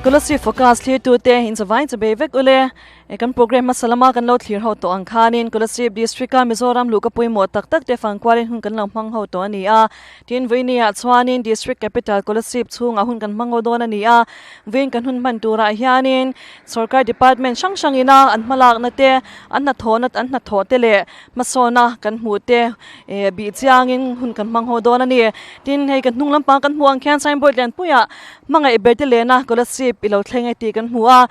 Kolasib Focus thlirtute in chawvain chawbei vek ule. Kan programme hmasa lama kan lo thlir ho tawh ang khanin Kolasib District a Mizoram luhka pawimawh tak tak te fangkualin hun kan lo hmang ho tawh a ni a. Tin, Vawinia chuanin District Capital Kolasib chhungah hun kan hmang ho dawn a ni a. Vawiin kan hun hman turah hianin Sorkar Department hrang hrangina an hmalakna te, an hnathawhna an hnathawh te leh hmasawna kan hmuh te bih chiangin hun kan hmang ho dawn a ni. Tin, hei kan hnung lampang kan hmuh ang khian signboard lianpuiah hmangaih ber te lena Kolasib i lo thleng e tih kan hmu a.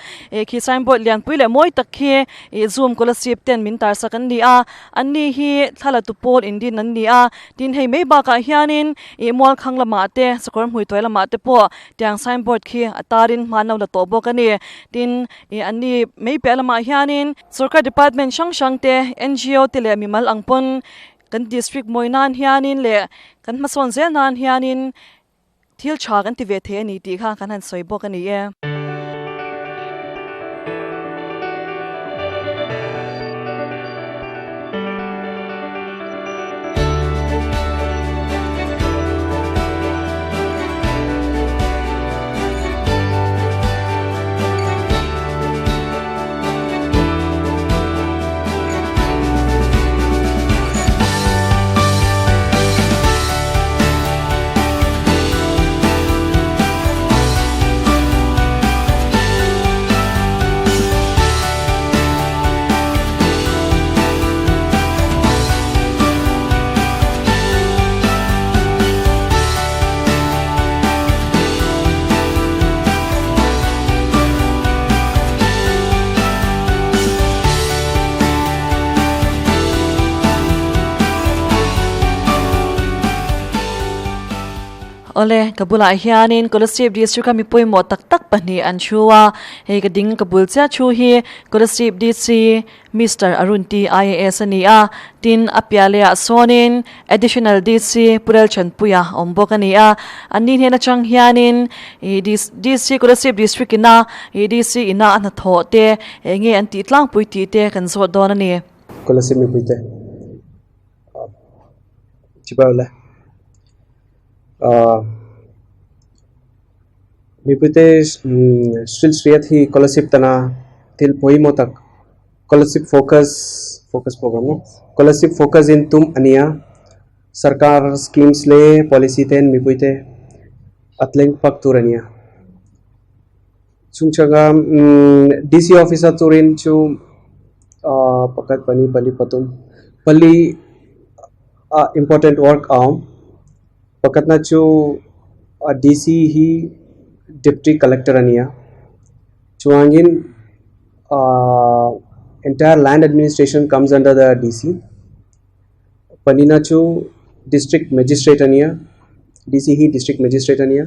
Khi signboard lianpui leh mawi tak khi Zoom Kolasib ten min tarsak an ni a. Anni hi thla la tu pawl indin an ni a. Tin, hei mai bakah hianin ih mualkhang lamah te, sakawr hmuituai lamah te pawh tiang signboard khi a tarin hman lo la tawh bawk a ni. Tin, ih anni mai piah lamah hianin Sorkar department hrang hrang te, NGO te leh mimal ang pawn kan district mawi nan hianin leh kan hmasawn zel nan hianin thil tha kan ti ve thei a ni tih kha kan han sawi bawk a ni e. Awle, ka bulah hianin Kolasib District a mi pawimawh tak tak pahnih an thu a, hei ka ding ka bul chiah thu hi Kolasib DC Mister Arun T IAS a ni a, tin a piah lehah sawnin Additional DC Pu Relchanpuia a awm bawk a ni a, an ni hnen atang hianin ih DC Kolasib District ina ih DC ina a hnathawh te eng nge an tih tlangpui tih te kan zawt dawn a ni. Kolasib mipuite chibai ule ah mipuite hrilhhriat hi Kolasib tana thil pawimawh tak Kolasib focus focus program maw Kolasib focus in tum a nia sarkar schemes leh policy ten mipuite a tleng pak tur a nia chungchanga umm D_C office a turin chu ahh pakhat pahnih pali pathum pali ah important work a awm. Pakhatna chu DC hi Deputy Collector a nia chuangin ahh entire land administration comes under the DC pahnihna chu District Magistrate a nia DC hi District Magistrate a nia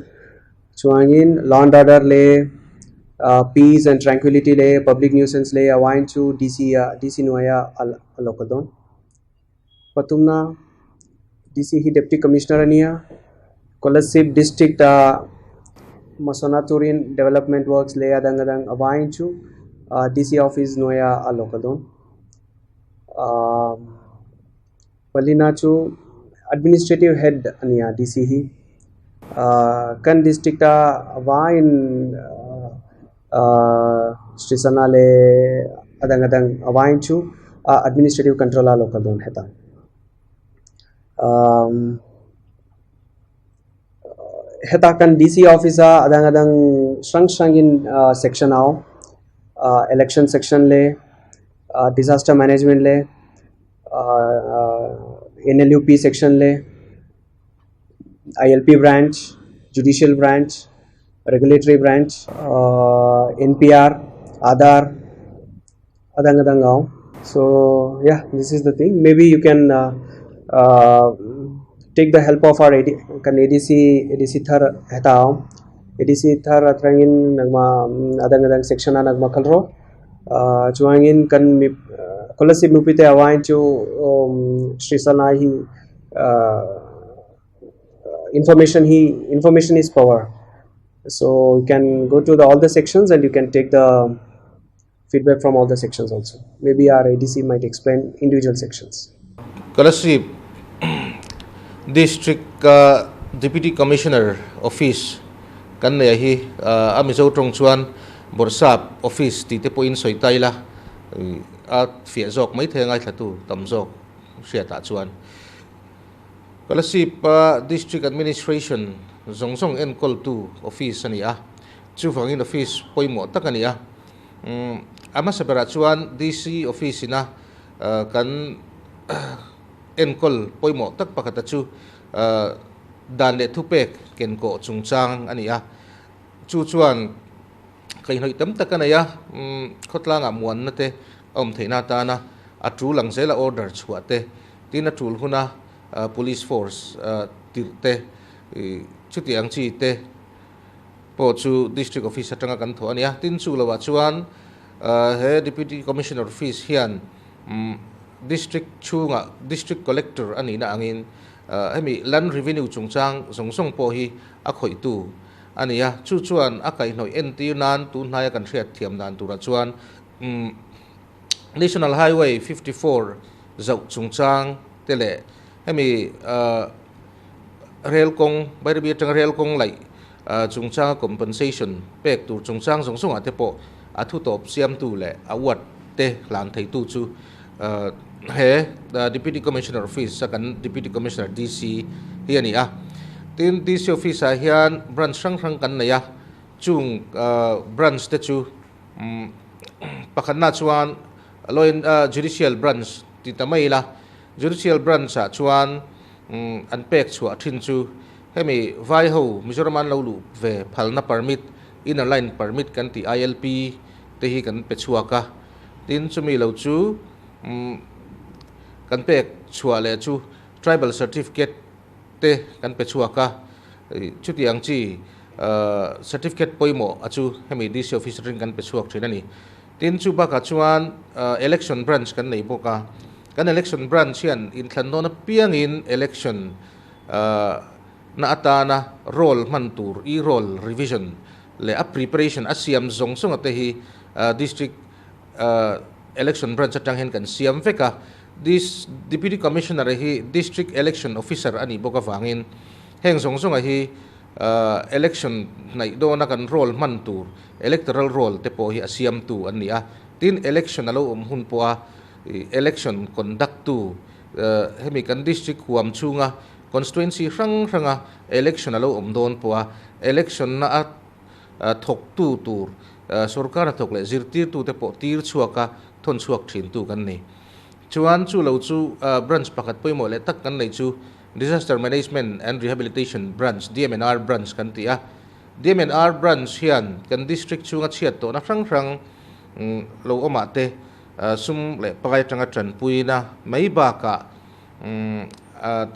chuangin law and order leh ahh peace and tranquility leh public nuisance leh a uain chu DC ah DC hnuaiah a lo kal dawn. Pathumna DC hi Deputy Commissioner a nia, Kolasib District ah hmasawna turin Development Works leh a dang a dang avangin chu DC Office hnuaiah a lo kal dawn. Ahh palina chu Administrative Head a nia DC hi ahh kan District ah avangin ahh station ah leh a dang a dang avangin chu administrative control a lo kal dawn hetah umm heta kan D_C office a a dang a dang hrang hrang in section a awm ahh election section leh ahh disaster management leh ahh N_L_U_P section leh I_L_P branch judicial branch regulatory branch N_P_R Aadhaar a dang a dang a awm so yeah this is the thing maybe you can ahh take the help of our A_D kan A_D_C A_D_C thar heta a awm A_D_C thar atangin nangmah a dang a dang section ah nangmah kal rawh ahh chuangin kan mi scholarship mipui te avangin chu hrisal ai hi ahh information hi information is power so you can go to the all the sections and you can take the feedback from all the sections also. Maybe our ADC might explain individual sections. Kolasib District-a Deputy Commissioner Office kan nei a hi a Mizo tawng chuan Bawrhsap office tih te pawhin sawi ta ila a fiah zawk maithei a ngaithlatu tam zawk hriatah chuan. Kolasib District Administration zawng zawng enkawltu office a ni a, chuvangin office pawimawh tak a ni a. A hmasa berah chuan DC office ina kan enkawl pawimawh tak pakhata chu dan leh thupek kenkawh chungchang a ni a. Chu chuan kaihhnawih tam tak a nei a, khawtlangah muanna te a awm theihna atana a tul ang zela order chhuah te, tin a tul huna police force tirh te, chuti ang chi te pawh chu district office atanga kan thawh a ni a. Tin chu lovah chuan he Deputy Commissioner office hian district chhungah district collector a nihna angin hemi land revenue chungchang zawng zawng pawh hi a khawihtu a ni a. Chu chuan a kaihhnawih entir nan tun hnaia kan hriat thiam dan turah chuan National Highway 54 zauh chungchang te leh hemi rel kawng Bairabi atanga rel kawng laih chungchanga compensation pek tur chungchang zawng zawngah te pawh a thu tawp siamtu leh a uat te hlan theitu chu he Deputy Commissioner Office a kan Deputy Commissioner DC hi a ni a. Tin DC Office ah hian branch hrang hrang kan nei a, chung branch te chu Pakhatna chuan Law and Judicial Branch ti ta mai ila, Judicial Branch ah chuan an pek chhuah thin chu hemi vai ho Mizoram an lo luh ve phalna permit, inner line permit kan tih ILP te hi kan pe chhuak a, tin chumi lo chu kan pek chhuah leh chu Tribal Certificate te kan pe chhuak a, chuti ang chi certificate pawimawh a chu hemi DC office atangin kan pe chhuak thin a ni. Tin chu bakah chuan election branch kan nei bawk a, kan election branch hian inthlan dawn apiangin election na atana roll hman tur e-roll revision leh a preparation a siam zawng zawng a te hi district Election Branch atang hian kan siam vek a, Dis Deputy Commissioner hi District Election Officer a nih bawk avangin heng zawng zawnga hi election hnaih dawna kan roll hman tur electoral roll te pawh hi a siamtu an ni a, tin election a lo awm hun pawha election conduct tu hemi kan district huam chhunga constituency hrang hranga election a lo awm dawn pawha election na a thawktu tur sorkar hnathawk leh zirtirtute pawh tir chhuak a, thawn chhuak thintu kan ni. Chuan chu lo chu branch pakhat pawimawh leh tak kan neih chu Disaster Management and Rehabilitation Branch, DMNR Branch kan ti a. DMNR Branch hian kan district chhunga chhiat tawhna hrang hrang lo awmah te sum leh pai atanga tanpuina mai bakah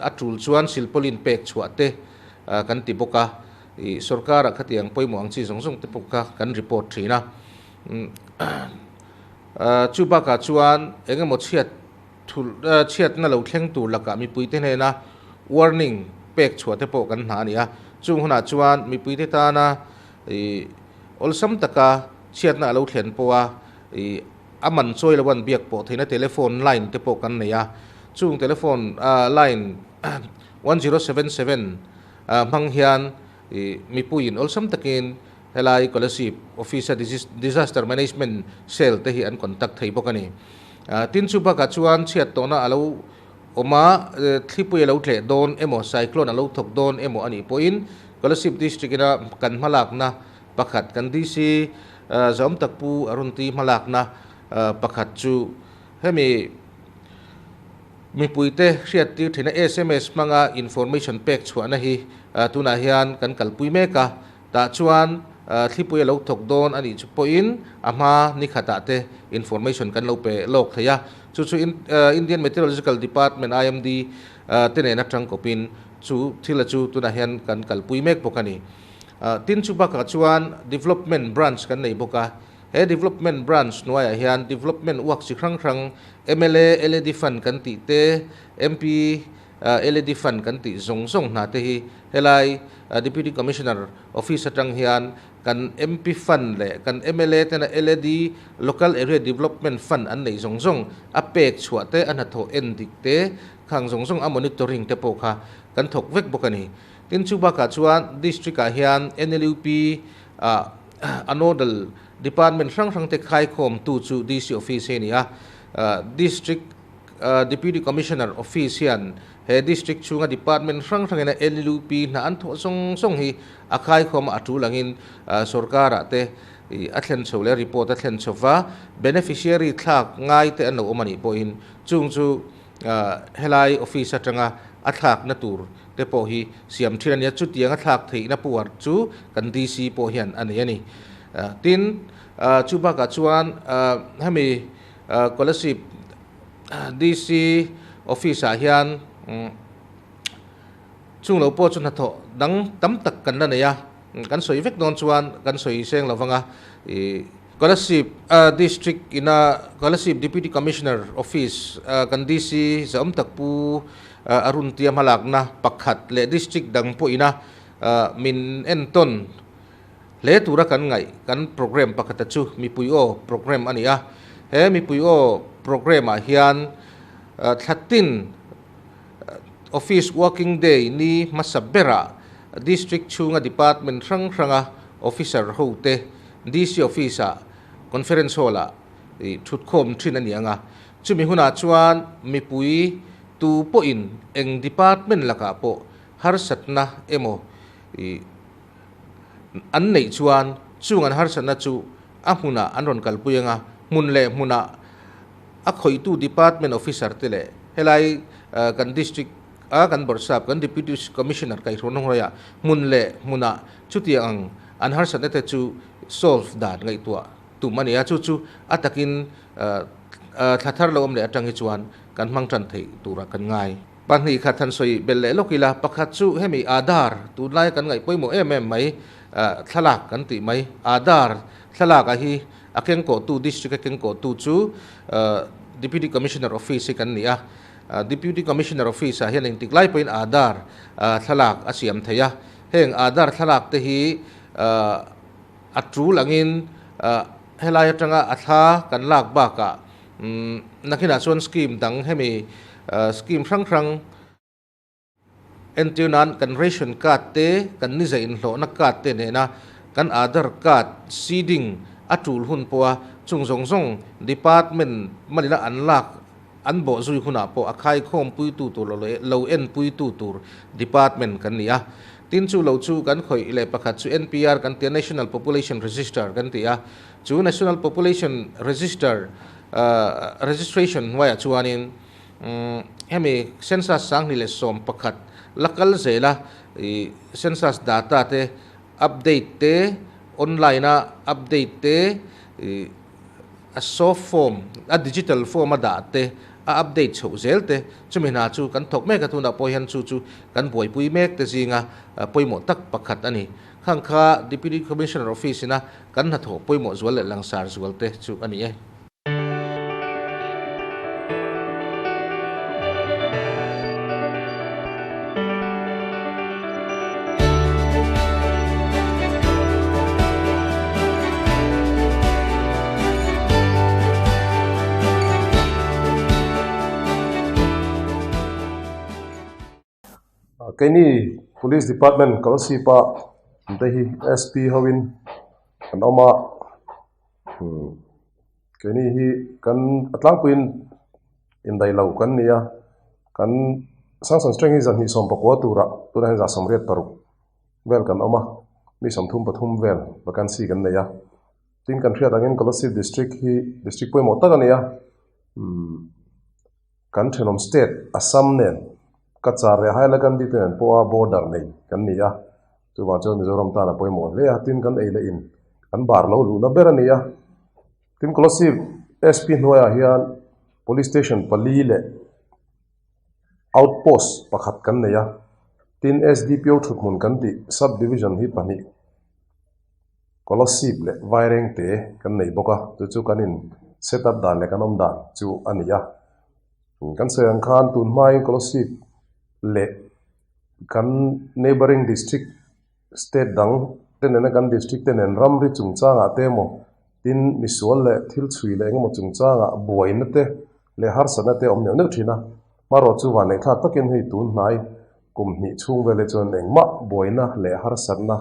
a tul chuan silpawlin pek chhuah te kan ti bawk a. Ih sorkar ah khatiang pawimawh ang chi zawng zawng te pawh kha kan report thin a. Chu bakah chuan eng emaw chhiat thul chhiatna lo thleng tur lakah mipuite hnena warning pek chhuah te pawh kan hna a ni a. Chung hunah chuan mipuite tana ih awlsam taka chhiatna a lo thlen pawha ih a man chawi lo an biak pawh theihna telephone line te pawh kan nei a. Chung telephone line 1077 hmang hian mipuiin awlsam takin helai Kolasib Office-a Disaster Management Cell te hi an contact thei bawk a ni. Tin chu bakah chuan chhiat tawhna a lo awm a, thlipui a lo tleh dawn emaw, cyclone a lo thawk dawn emaw a nih pawhin Kolasib District-ina kan hmalakna pakhat, kan DC Zahawm tak Pu Arunti hmalakna pakhat chu hemi Mipuite hriattir thina sms hmanga information pek chhuahna hi tunah hian kan kalpui mek a, tah chuan thlipui a lo thawk dawn a nih chu pawhin a hma ni khatah te information kan lo pe lawk thei a, chu chu Indian Meteorological Department, IMD, te nen atang kawpin chu thil a chu tunah hian kan kalpui mek bawk a ni. Tin chu bakah chuan Development Branch kan nei bawk a. He Development Branch hnuaiah hian Development work chi hrang hrang mla lad Fund kan tih te, MP lad Fund kan tih zawng zawng hna te hi helai Deputy Commissioner Office atang hian kan MP Fund leh kan mla tena lad Local Area Development Fund an neih zawng zawng a pek chhuah te, a hnathawh en dik te, khang zawng zawng a monitoring te pawh kha kan thawk vek bawk a ni. Tin, chu bakah chuan District ah hian NLUP ah a nodal department hrang hrang te khaikhawmtu chu DC Office hi a ni a. District Deputy Commissioner Office hian he District chhunga department hrang hrangin a NLUP hna an thawh zawng zawng hi a khaikhawm a, a tul angin sorkarah te a thlen chho leh report a thlen chho va, beneficiary thlak ngai te an lo awm a nih pawhin chung chu helai office atanga a thlakna tur te pawh hi siam thin a ni a, chutiang a thlak theihna puar chu kan DC pawh hian a nei a ni. Tin, chu bakah chuan hemi Kolasib DC office ah hian chung lo pawh chu hnathawh dang tam tak kan la nei a, kan sawi vek dawn chuan kan sawi seng lo vang a, Kolasib District ina Kolasib Deputy Commissioner Office kan DC zahawm tak Pu Arun tia hmalakna pakhat leh District dang pawh ina min entawn hle tura kan ngaih kan program pakhata chu Mipui Aw program a ni a. He Mipui Aw program ah hian thlatin Office working day ni hmasa berah District chhunga Department hrang hranga Officer hote DC Office ah Conference Hall ah thutkhawm thin a ni ang a. Chumi hunah chuan mipui tu pawhin eng Department lakah pawh harsatna emaw an neih chuan chung an harsatna chu a hmunah an rawn kalpui ang a, hmun leh hmunah A khawihtu Department Officer te leh helai kan District a kan Bawrhsap, kan Deputy Commissioner kaihhruan hnuaiah hmun leh hmunah chutiang ang an harsatna te chu solve dan ngaihtuah tum a ni a, chu chu a takin thla thar lo awm leh atang hi chuan kan hmang tan theih turah kan ngai. Pahnih khat han sawi belh leh lawk ila, pakhat chu hemi Aadhaar tunlaia kan ngaih pawimawh em em mai, thlalak kan tih mai, Aadhaar thlalak ah hi A kengkawhtu, District a kengkawhtu chu Deputy Commissioner Office hi kan ni a. Deputy Commissioner Office ah hian engtik lai pawhin Aadhaar thlalak a siam thei a. Heng Aadhaar thlalak te hi a tul angin helai atanga a thla kan lak bakah nakinah chuan scheme dang hemi scheme hrang hrang, Entir nan kan ration card te, kan niza inhlawhna card te nena kan Aadhaar card seeding a tul hun pawha chung zawng zawng department malina an lak an bawh zui hunah pawh a khaikhawmpuitu tur lo enpuitu tur department kan ni a. Tin chu lo chu kan khawih leh pakhat chu NPR kan ti a, National Population Register kan ti a. Chu National Population Register registration hnuaiah chuanin Hemi census 2011 la kal zela ih census data te update te online a update te ih a soft form a digital form a dah te a update chhoh zel te chumi hna chu kan thawk mek a tunah pawh hian chu chu kan buaipui mek te zinga pawimawh tak pakhat a ni. Khang kha Deputy Commissioner Office ina kan hnathawh pawimawh zual leh langsar zual te chu a ni e. Keini Police Department Kolosipa te hi SP hoin an awm a keini hi kan a tlangpuiin indaih lo kan ni a kan sanction strength hi zahnih sawmpakua turah tunah hian zah sawmriat paruk vel kan awm a mi 33 vel vacancy kan nei a tin kan hriat angin Kolasib District hi district pawimawh tak a ni a umm. Kan thenawm state Assam nen Cachar leh Hailakandi te nen pawha border nei kan ni a, chuvang chuan Mizoram tan a pawimawh hle a, tin kan ei leh in kan bar lo luhna ber a ni a. Tin Kolasib SP hnuaiah hian Police Station pali leh Outpost pakhat kan nei a, tin SDPO thuthmun kan tih Sub Division hi pahnih Kolasib leh Vairengte kan nei bawk a, chu chu kan in set up dan leh kan awm dan chu a ni a. Kan sawi ang khan tun hmain Kolasib leh kan neighbouring district state dang te nena kan district te nen ramri chungchangah te emaw tin misual leh thil chhui leh engemaw chungchangah buaina te leh harsatna te a awm neuh neuh thin a. Hmarawh chu vanneihthlak takin hei tun hnai. Kum hnih chhung vel hi chuan engmah buaina leh harsatna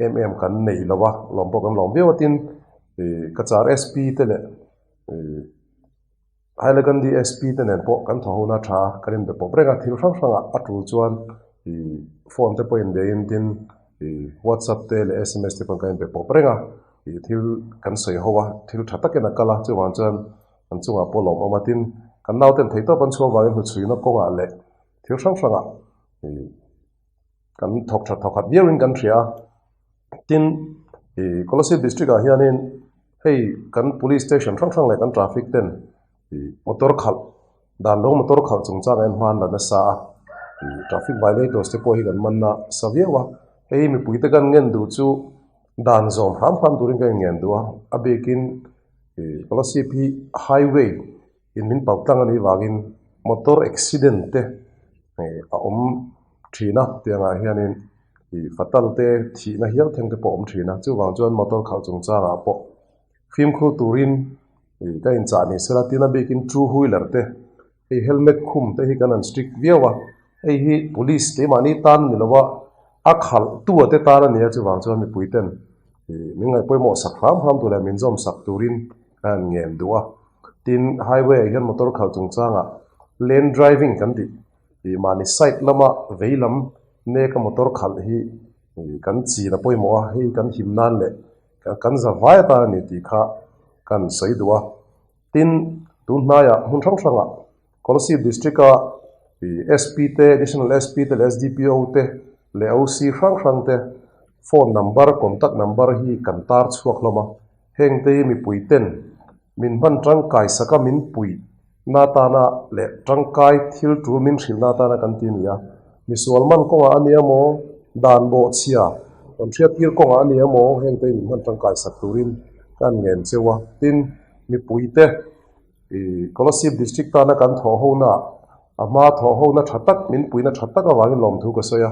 em em kan nei lo a, lawm pawh kan lawm viau a. Tin, Cachar SP te leh Hailakandi SP te nen pawh kan thaw hona tha a, kan inbe pawp reng a. Thil hrang hrangah a tul chuan phone te pawh inbeiin tin WhatsApp te leh sms te pawh kan inbe pawp reng a. Thil kan sawi ho a, thil tha takin a kal a, chuvang chuan kan chungah pawh lawmawm a. Tin, kan nauten theihtawp an chhuah avangin hnuchhuina kawngah leh thil hrang hrangah kan thawk tha thawk khat viauin kan hria a. Tin, ih Kolasib district ah hianin hei kan police station hrang hrang leh kan traffic ten ih motor khalh dan lo motor khalh chungchang ah hian hma an la nasa a, ih traffic violators te pawh hi kan man nasa viau a. Hei mipui te kan ngen duh chu dan zawm hram hram turin kan inngen duh a, a bikin ih Kolasib hi highway in min pau tlang a nih vangin motor accident te a awm thin a tiangah hianin ih fatal te thihna hial thleng te pawh a awm thin a chuvang chuan motor khalh chungchangah pawh fimkhur turin ih ka inchah ni sela tin a bikin two wheeler te hei helmet khum te hi kan han strict viau a hei hi police keimahni tan ni lova a khalh tu a te tan a ni a chuvang chuan mipui ten ih min ngaihpawimawh sak hram hram tur leh min zawm sak turin ka han ngen duh a. Tin, highway ah hian motor khalh chungchangah lane driving kan tih ih mahni side lama vei lam nek a motor khalh hi ih kan chin a pawimawh a, hei kan him nan leh kan za vai atan a ni tih kha kan sawi duh a. Tin, tun hnaiah hmun hrang hrangah Kolasib district a ih SP te, additional SP te leh SDPO te leh OC hrang hrang te phone number, contact number hi kan tar chhuak hlawm a. Hengte hi mipui ten min hman tangkai saka min puih na atana leh tangkai thil tul min hrilh na atana kan ti a ni a. Misual man kawngah a nia maw, dan bawhchhia kan hriattir kawngah a nia maw, hengte hi min hman tangkai sak turin kan ngen cheu a. Tin, mipui te ih Kolasib District tana kan thawh hona a hma thawh hona tha tak min puihna tha tak avangin lawmthu ka sawi a.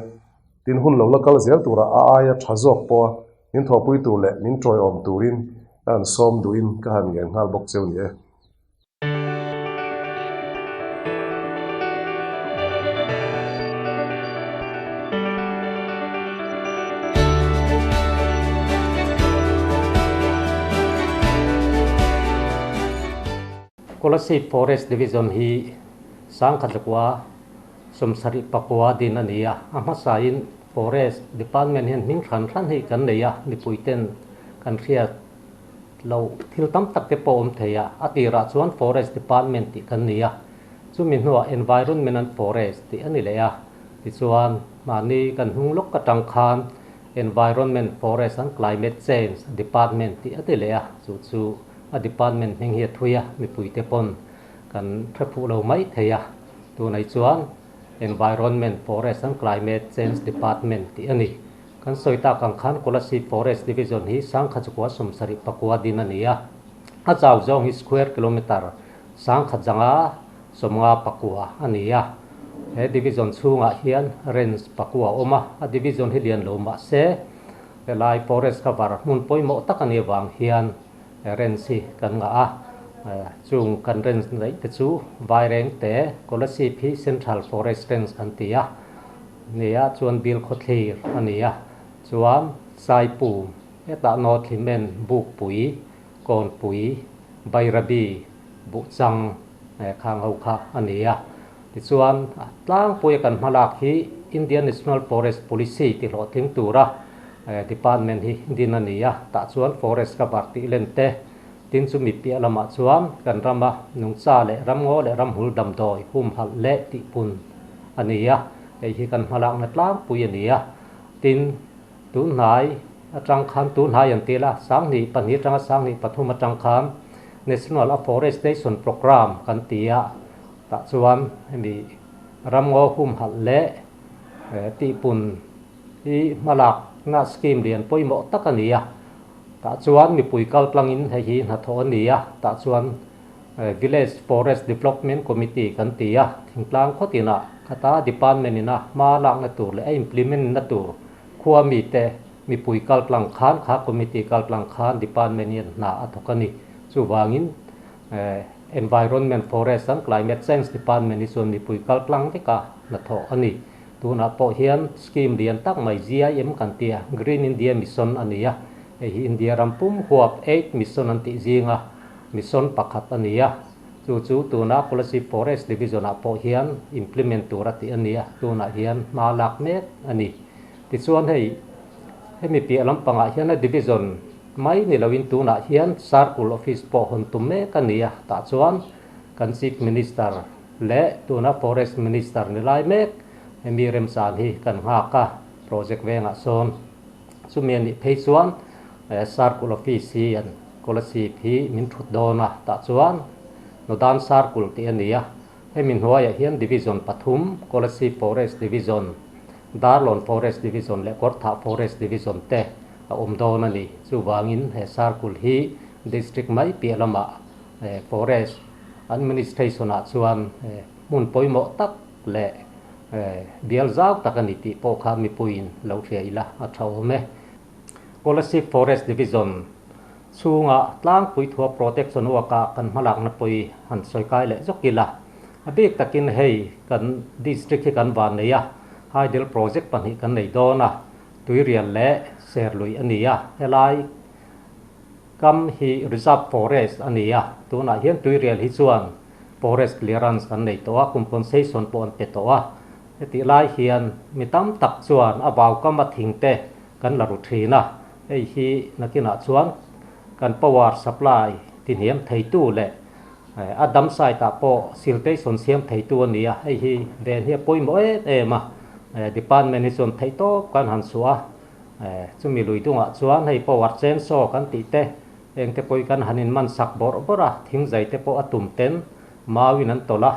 Tin, hun lo la kal zel turah a aia tha zawk pawha Min thawhpui tur leh min tawiawm turin ka han sawm duhin ka han ngen nghal bawk cheu ni e. Kolasib Forest Division hi Sangkhatlakua 74 din a ni a, a hmasain Forest Department hian hming hran hran hi kan nei a, mipuiten kan hriat loh thil tam tak te pawh awm thei a, a tirah chuan Forest Department tih kan nei a, chumi hnuah Environment and Forest tih a ni leh a, tichuan mahni kan hnung lawk atang khan Environment, Forest and Climate Change Department tih a ti leh a, chu chu a department hming hi a thui a, mipuite pawn kan hre phuh lo mai thei a. Tunah chuan Environment, Forest and Climate Change Department tih a ni. Kan sawi tak ang khan Kolasib Forest Division hi Sangkhachukua 74 din a ni a. A chau zawng hi square kilometre 1059 a ni a. He division chhungah hian range pakua a awm a, a division hi lian lo mah se helai forest cover hmun pawimawh tak a nih avang hian Range hi kan ngah a, chung kan range daih te chu Vairengte, Kolasib hi Central Forest Range an ti a, nia chuan Bil Khawthlir a ni a, chuan Saipum, hetah North Hlimen, Bukpui, Kawnpui, Bairabi, Buhchang khang ho kha a ni a. Tichuan tlangpuia kan hmalak hi Indian National Forest Policy ti hlawhtling tura department hi din a ni a, tah chuan forest cover tih len te, tin chu mi piah lamah chuan kan rama nungcha leh ramngaw leh ramhul damdawi humhalh leh tihpun a ni a, hei hi kan hmalakna tlangpui a ni a, tin tunhnai atang khan tunhnai an ti la, 2002 atanga 2003 atang khan National Afforestation Programme kan ti a. Tah chuan hemi ramngaw humhalh leh tihpun hi hmalakna scheme lian pawimawh tak a ni a. Tah chuan mipui kaltlangin hei hi hnathawh a ni a. Tah chuan Village Forest Development Committee kan ti a, thingtlang khawtinah khata department ina hma lakna tur leh a implement na tur khua mite mipui kaltlang khan kha committee kaltlang khan department hian hna a thawk a ni. Chuvangin Environment, Forest and Climate Change Department hi chuan mipui kal tlang vek a hnathawh a ni. Tunah pawh hian scheme lian tak mai GIM kan ti a, Green India Mission a ni a, hei hi India ram pum huap eight mission an tih zinga mission pakhat a ni a, chu chu tuna Kolasib Forest Division ah pawh hian implement tur a tih a ni a, tunah hian hma lak mek a ni. Tichuan hei hemi piah lampangah hian a division mai ni loin tunah hian Circle Office pawh hawn tum mek a ni a, tah chuan kan Chief Minister leh tuna Forest Minister ni lai mek hemi remchan hi kan nghak a, project vengah sawn chumi a nih phei chuan Circle Office hi an Kolasib hi min thut dawn a, tah chuan Nodan Circle tih a ni a, hemi hnuaiah hian Division pathum, Kolasib Forest Division, Darlawn Forest Division leh Kawrthah Forest Division te a awm dawn a ni. Chuvangin he Circle hi District mai piah lamah Forest Administration ah chuan hmun pawimawh tak leh bial zau tak a ni tih pawh kha mipuiin lo hria ila a tha awm e. Kolasib Forest Division chhunga tlangpui thua protection work ah kan hmalakna pawi han sawi kai leh zawk ila. A bik takin hei kan district hi kan van nei a, hydel project pahnih kan nei dawn a, Tuirial leh Serlui a ni a, helai Kam hi reserve forest a ni a, tunah hian Tuirial hi chuan forest clearance an nei tawh a, compensation pawh an pe tawh a. Hetih lai hian mi tam tak chuan a vau kam a thing te kan la ru thin a, hei hi nakinah chuan kan power supply tihniam theitu leh a dam side ah pawh siltation siam theitu a ni a, hei hi ven hi a pawimawh em em a, department hi chuan theihtawp kan han suah a. Chumi lui dungah chuan hei power chainsaw kan tih te, eng te pawh kan han in man sak bawrh bawrh a, thing zai te pawh a tum ten mauin an tawlh a,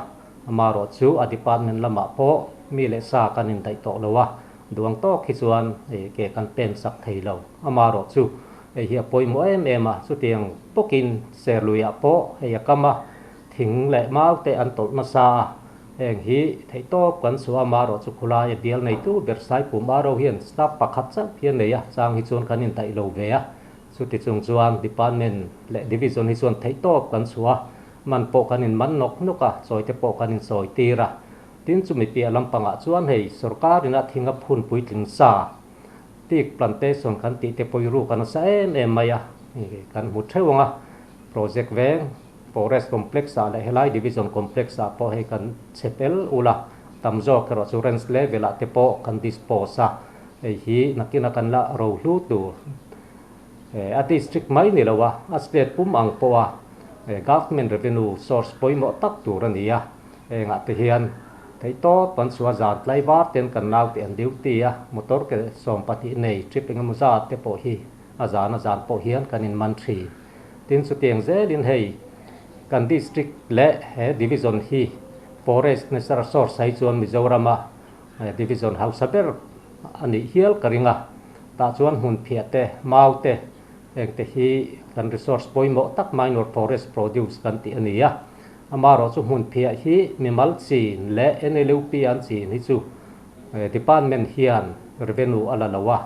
amaherawh chu a department lamah pawh mi leh sa kan in daih tawh lo a, duang tawk hi chuan ke kan pen sak thei lo. Amaherawh chu hei hi a pawimawh em em a, chutiang bawkin serluiah pawh hei a kam a, thing leh mau te an tawlh nasa a, Heng hi theihtawp kan chhuah a, marawh chu khulai a bial neitu ber Saipum Aro hian staff pakhat chauh hi a nei a, chang hi chuan kan indaih lo ve a. Chuti chung chuan department leh division hi chuan theihtawp kan chhuah a, man pawh kan inman nawk nawk a, chawi te pawh kan insawi tir a. Tin, chumi piah lampangah chuan hei sorkar ina thinga phun puitling sa, teak plantation kan tih te pawh i ruk a nasa em em mai a, kan hmu theuh ang a, project veng, Forest Complex ah leh helai Division Complex ah pawh hei kan chhe tel ul a, tam zawk erawh chu ranch level ah te pawh kan dispose a, hei hi nakina kan la ro hlu tur a district mai ni lo a, a state pum ang pawh a government revenue source pawimawh tak tur a ni a, hengah te hian theihtawp kan chhuah zan tlaivar ten kan naute an duty a, motor ke 12 nei trip engemaw zat te pawh hi a zan a zan pawh hian kan inman thin. Tin chutiang zelin hei kan district leh he division hi forest natural source hi chuan Mizorama division hausa ber a nih hial ka ring a, tah chuan hmun phiah te, mau te heng te hi kan resource pawimawh tak minor forest produce kan tih a ni a. Amaherawh chu hmun phiah hi mimal chin leh NLUP an chin hi chu department hian revenue a la lo a.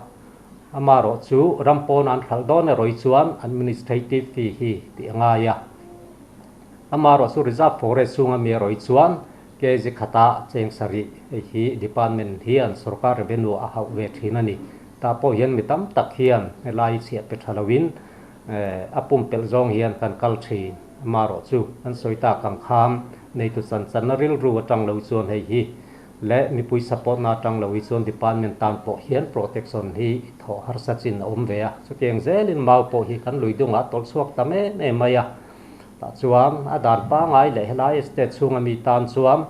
Amaherawh chu ram pawn an hralh dawn erawh hi chuan administrative fee hi tih a ngai a. Amaherawh chu reserve forest chhunga mi erawh hi chuan kg khata cheng sarih hei hi department hian sorkar revenue a hauh ve thin a ni. Tah pawh hian mi tam tak hian helai chhiah pe tha loin a pumpelh zawng hian kan kal thin. Amaherawh chu an sawi tak ang kham neitu chan channa rilru atang lo chuan hei hi Leh mipui support na atang lo hi chuan department tan pawh hian protection hi thawh harsa chin a awm ve a. Chutiang zelin mau pawh hi kan lui dungah tawlh chhuak ta em em mai a. Tah chuan a dan pangai leh helai estate chhunga mi tan chuan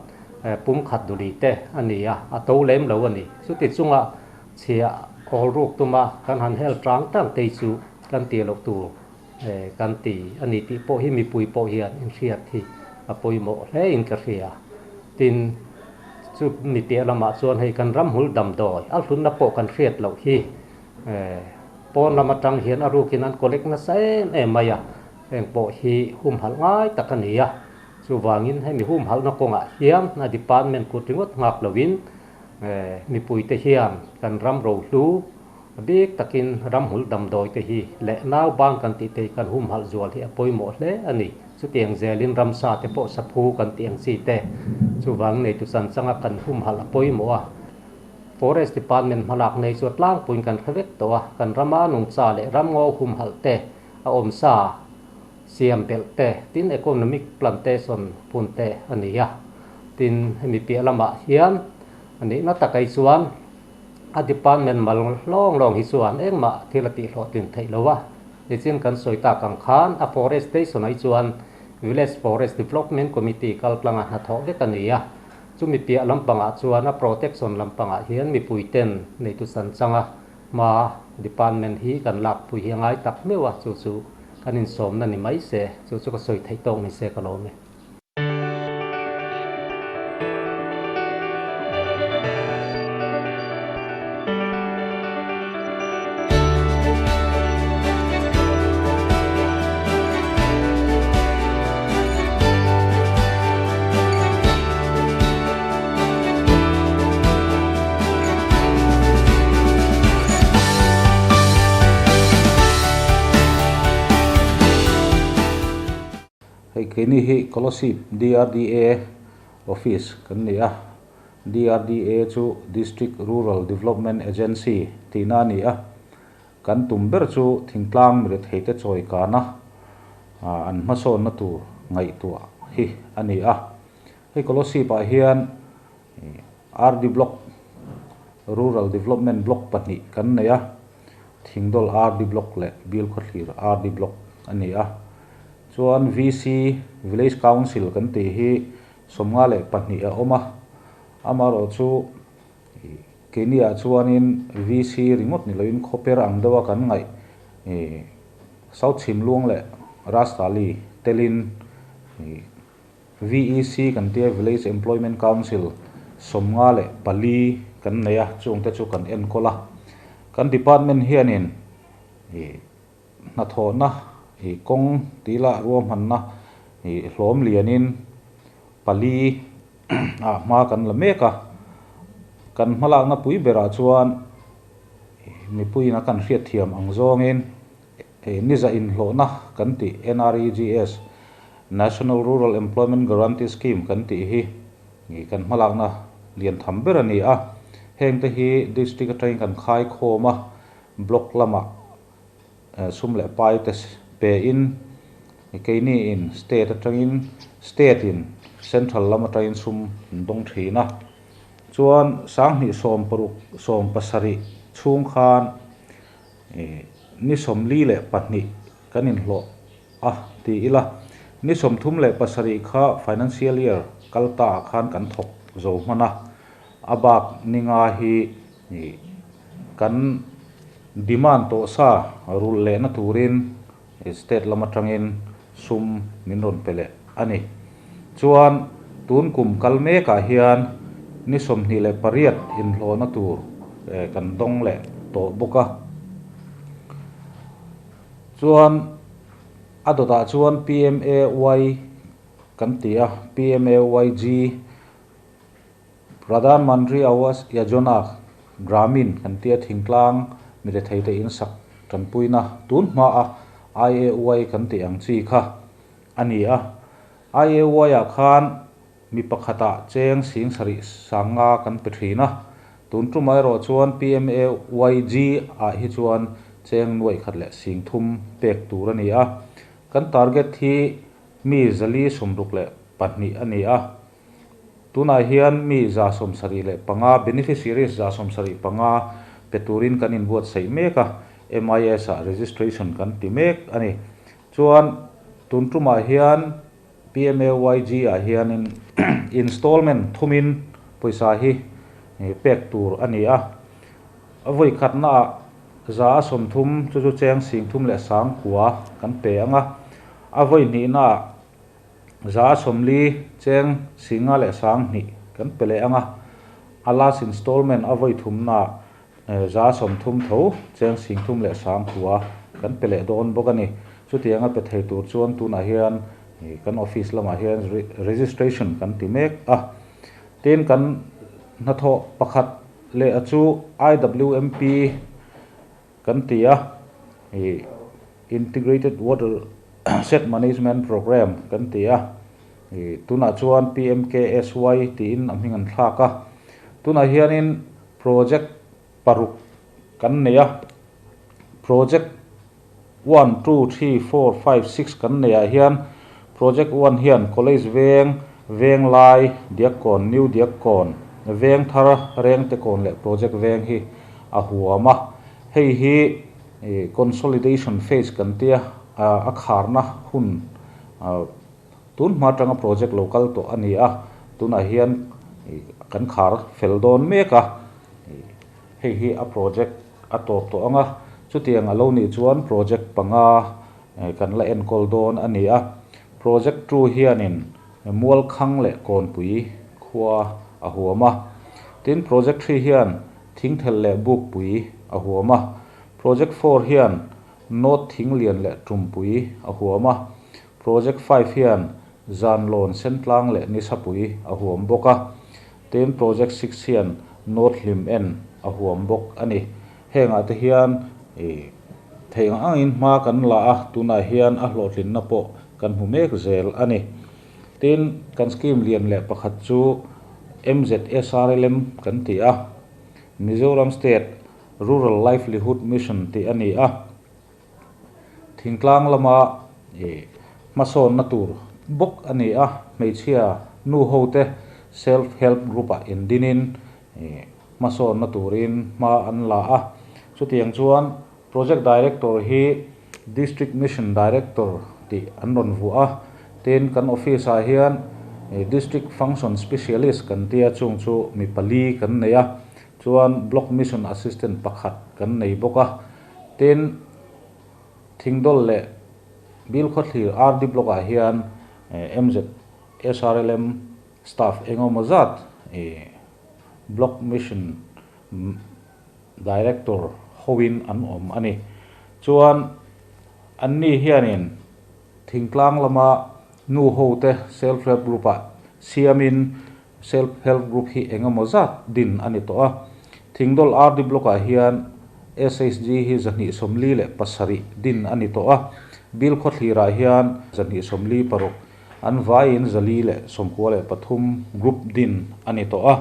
pum khat duli te a ni a, a to lem lo a ni. Chuti chunga chhia awl ruk tuma kan han hel tang tang te chu kan tih loh tur kan ti a ni tih pawh hi mipui pawh hian inhriat hi a pawimawh hle in ka hria. Tin, chu mi piah lamah chuan hei kan ramhmul damdawi a hlunna pawh kan hriat loh hi pawn lam atang hian a rukin an collect nasa em em mai a, heng pawh hi humhalh ngai tak a ni a. Chuvangin hemi humhalhna kawngah hian a department kut ringawt nghak loin mipuite hian kan ram rohlu A bik takin ramhmul damdawi te hi leh nauban kan tih te hi kan humhalh zual hi a pawimawh hle a ni. Chutiang zelin ramsa te pawh saphu kan tih ang chi te chuvang neitu chan changa kan humhalh a pawimawh a. Forest Department hmalak nei chu a tlangpuiin kan hre vek tawh a, kan rama nungcha leh ramngaw humhalh te, a awmsa siam belh te, tin economic plantation phun te a ni a. Tin, hemi piah lamah hian a nihna takai chuan a department mal lawng lawng hi chuan engmah thil a tihhlawhtlin theih lo a. Nichin kan sawi tak ang khan a Forest Station ah hi chuan Village Forest Development Committee kaltlanga hnathawh vek a ni a. Chumi piah lampangah chuan a protection lampangah hian mipui ten neitu san changa hma department hi kan lakpui hi a ngai tak meuh a, chu chu kan insawmna ni mai se, chu chu ka sawi theih tawk ni se ka lawm e. Hei keini hi Kolasib DRDA office kan ni a, DRDA chu District Rural Development Agency tihna a ni a, kan tum ber chu thingtlang mirethei te chawi kana an hmasawnna tur ngaihtuah hi a ni a. Hei Kolasib ah hian RD Block, Rural Development Block pahnih kan nei a, Thingdawl RD Block leh Bilkhawthlir RD Block a ni a. Chuan VC, Village Council kan tih hi 52 a awm a, amaherawh chu keini ah chuanin VC ringawt ni loin khawper ang deuha kan ngaih South Chhimluang leh Rastali telin VEC kan tia Village Employment Council 54 kan nei a, chungte chu kan enkawl a. Kan department hianin hnathawhna kawng tila ruahmanna hlawm lianin pali ah hma kan la mek a. Kan hmalakna pui berah chuan mipuiin a kan hriatthiam ang zawngin Niza inhlawhna kan tih NREGS, National Rural Employment Guarantee Scheme, kan tih hi kan hmalakna lian tham ber a ni a. Hengte hi District atangin kan khai khawm a, Block lamah sum leh pai te pein keini in State atangin State in Central lam atangin sum an dawng thin a. Chuan 2016 17 chhung khan Ni 42 kan inhlawh a ti ila, ni 37 kha financial year kal ta ah khan kan thawk zo hman a, a bak ni nga hi kan demand tawh sa rulh lehna turin state lam atangin sum min rawn pe leh a ni. Chuan tun kum kal mekah hian ni 28 inhlawhna tur kan dawng leh tawh bawk a. Chuan a dawtah chuan PMAY kan ti a, PMAYG, Pradhan Mantri Awas Yojana Gramin kan tia thingtlang mirethei te in sak tanpuina tun hma a IAY kan tih ang chi kha a ni a. IAY ah khan mi pakhat ah cheng 7500 kan pe thin a, tun tumah erawh chuan PMAYG ah hi chuan cheng 1003 pek tur a ni a. Kan target hi mi 462 a ni a. Tunah hian mi 75, beneficiaries 75 pe turin kan inbuatsaih mek a, MIS ah registration kan ti mek a ni. Chuan tun tumah hian PMAYG ah hianin installment thumin pawisa hi pek tur a ni a. A vawi khatnaah 30% chu chu cheng 39,000 kan pe ang a, a vawi hnihnaah 40% cheng 52,000 kan pe leh ang a, a last installment a vawi thumnaah 30% tho cheng 39,000 kan pe leh dawn bawk a ni. Chutianga pe thei tur chuan tunah hian kan office lamah hian registration kan ti mek a. Tin, kan hnathawh pakhat leh a chu IWMP kan ti a, Integrated Water Shed Management Programme kan ti a, tunah chuan PMKSY tiin a hming an thlak a. Tunah hianin. Project paruk kan nei a, Project one, two, three, four, five, six kan neih ah hian Project one hian College Veng, Venglai, Diakkawn, New Diakkawn, Vengthar, Rengtekawn leh Project Veng hi a huam a. Hei hi consolidation phase kan tia a kharna hun tun hma atanga project lo kal tawh a ni a, tunah hian kan khar fel dawn mek a, hei hi a project a tawp tawh ang a, chutiang a lo nih chuan project panga kan la enkawl dawn a ni a. Project two hianin Mualkhang leh Kawnpui khua a huam a, tin project three hian Thingthel leh Bukpui a huam a, project four hian North Thinglian leh Tumpui a huam a, project five hian Zanlawn Sentlang leh Nisapui a huam bawk a, tin project six hian North Hlim En a huam bawk a ni. Hengah te hian theih ang angin hma kan la a, tunah hian a hlawhtlinna pawh kan hmu mek zel a ni. Tin, kan scheme lian leh pakhat chu MZSRLM kan ti a, Mizoram State Rural Livelihood Mission tih a ni a. Thingtlang lama hmasawnna tur bawk a ni a, hmeichhia nu hote Self Help Group ah indinin hmasawnna turin hma an la a. Chutiang chuan Project Director hi District Mission Director tih an rawn vuah a, tin kan office ah hian District Function Specialist kan tia chung chu mi pali kan nei a, chuan Block Mission Assistant pakhat kan nei bawk a, tin Thingdawl leh Bilkhawthlir RD Block ah hian MZSRLM staff engemaw zat Block Mission Director hoin an awm a ni. Chuan anni hianin thingtlang lama nu hote Self Help Group ah siamin Self Help Group hi engemaw zat din a ni tawh a. Thingdawl RD Block ah hian SHG hi 247 din a ni tawh a. Bilkhawthlir ah hian 246 an vaiin 493 group din a ni tawh a.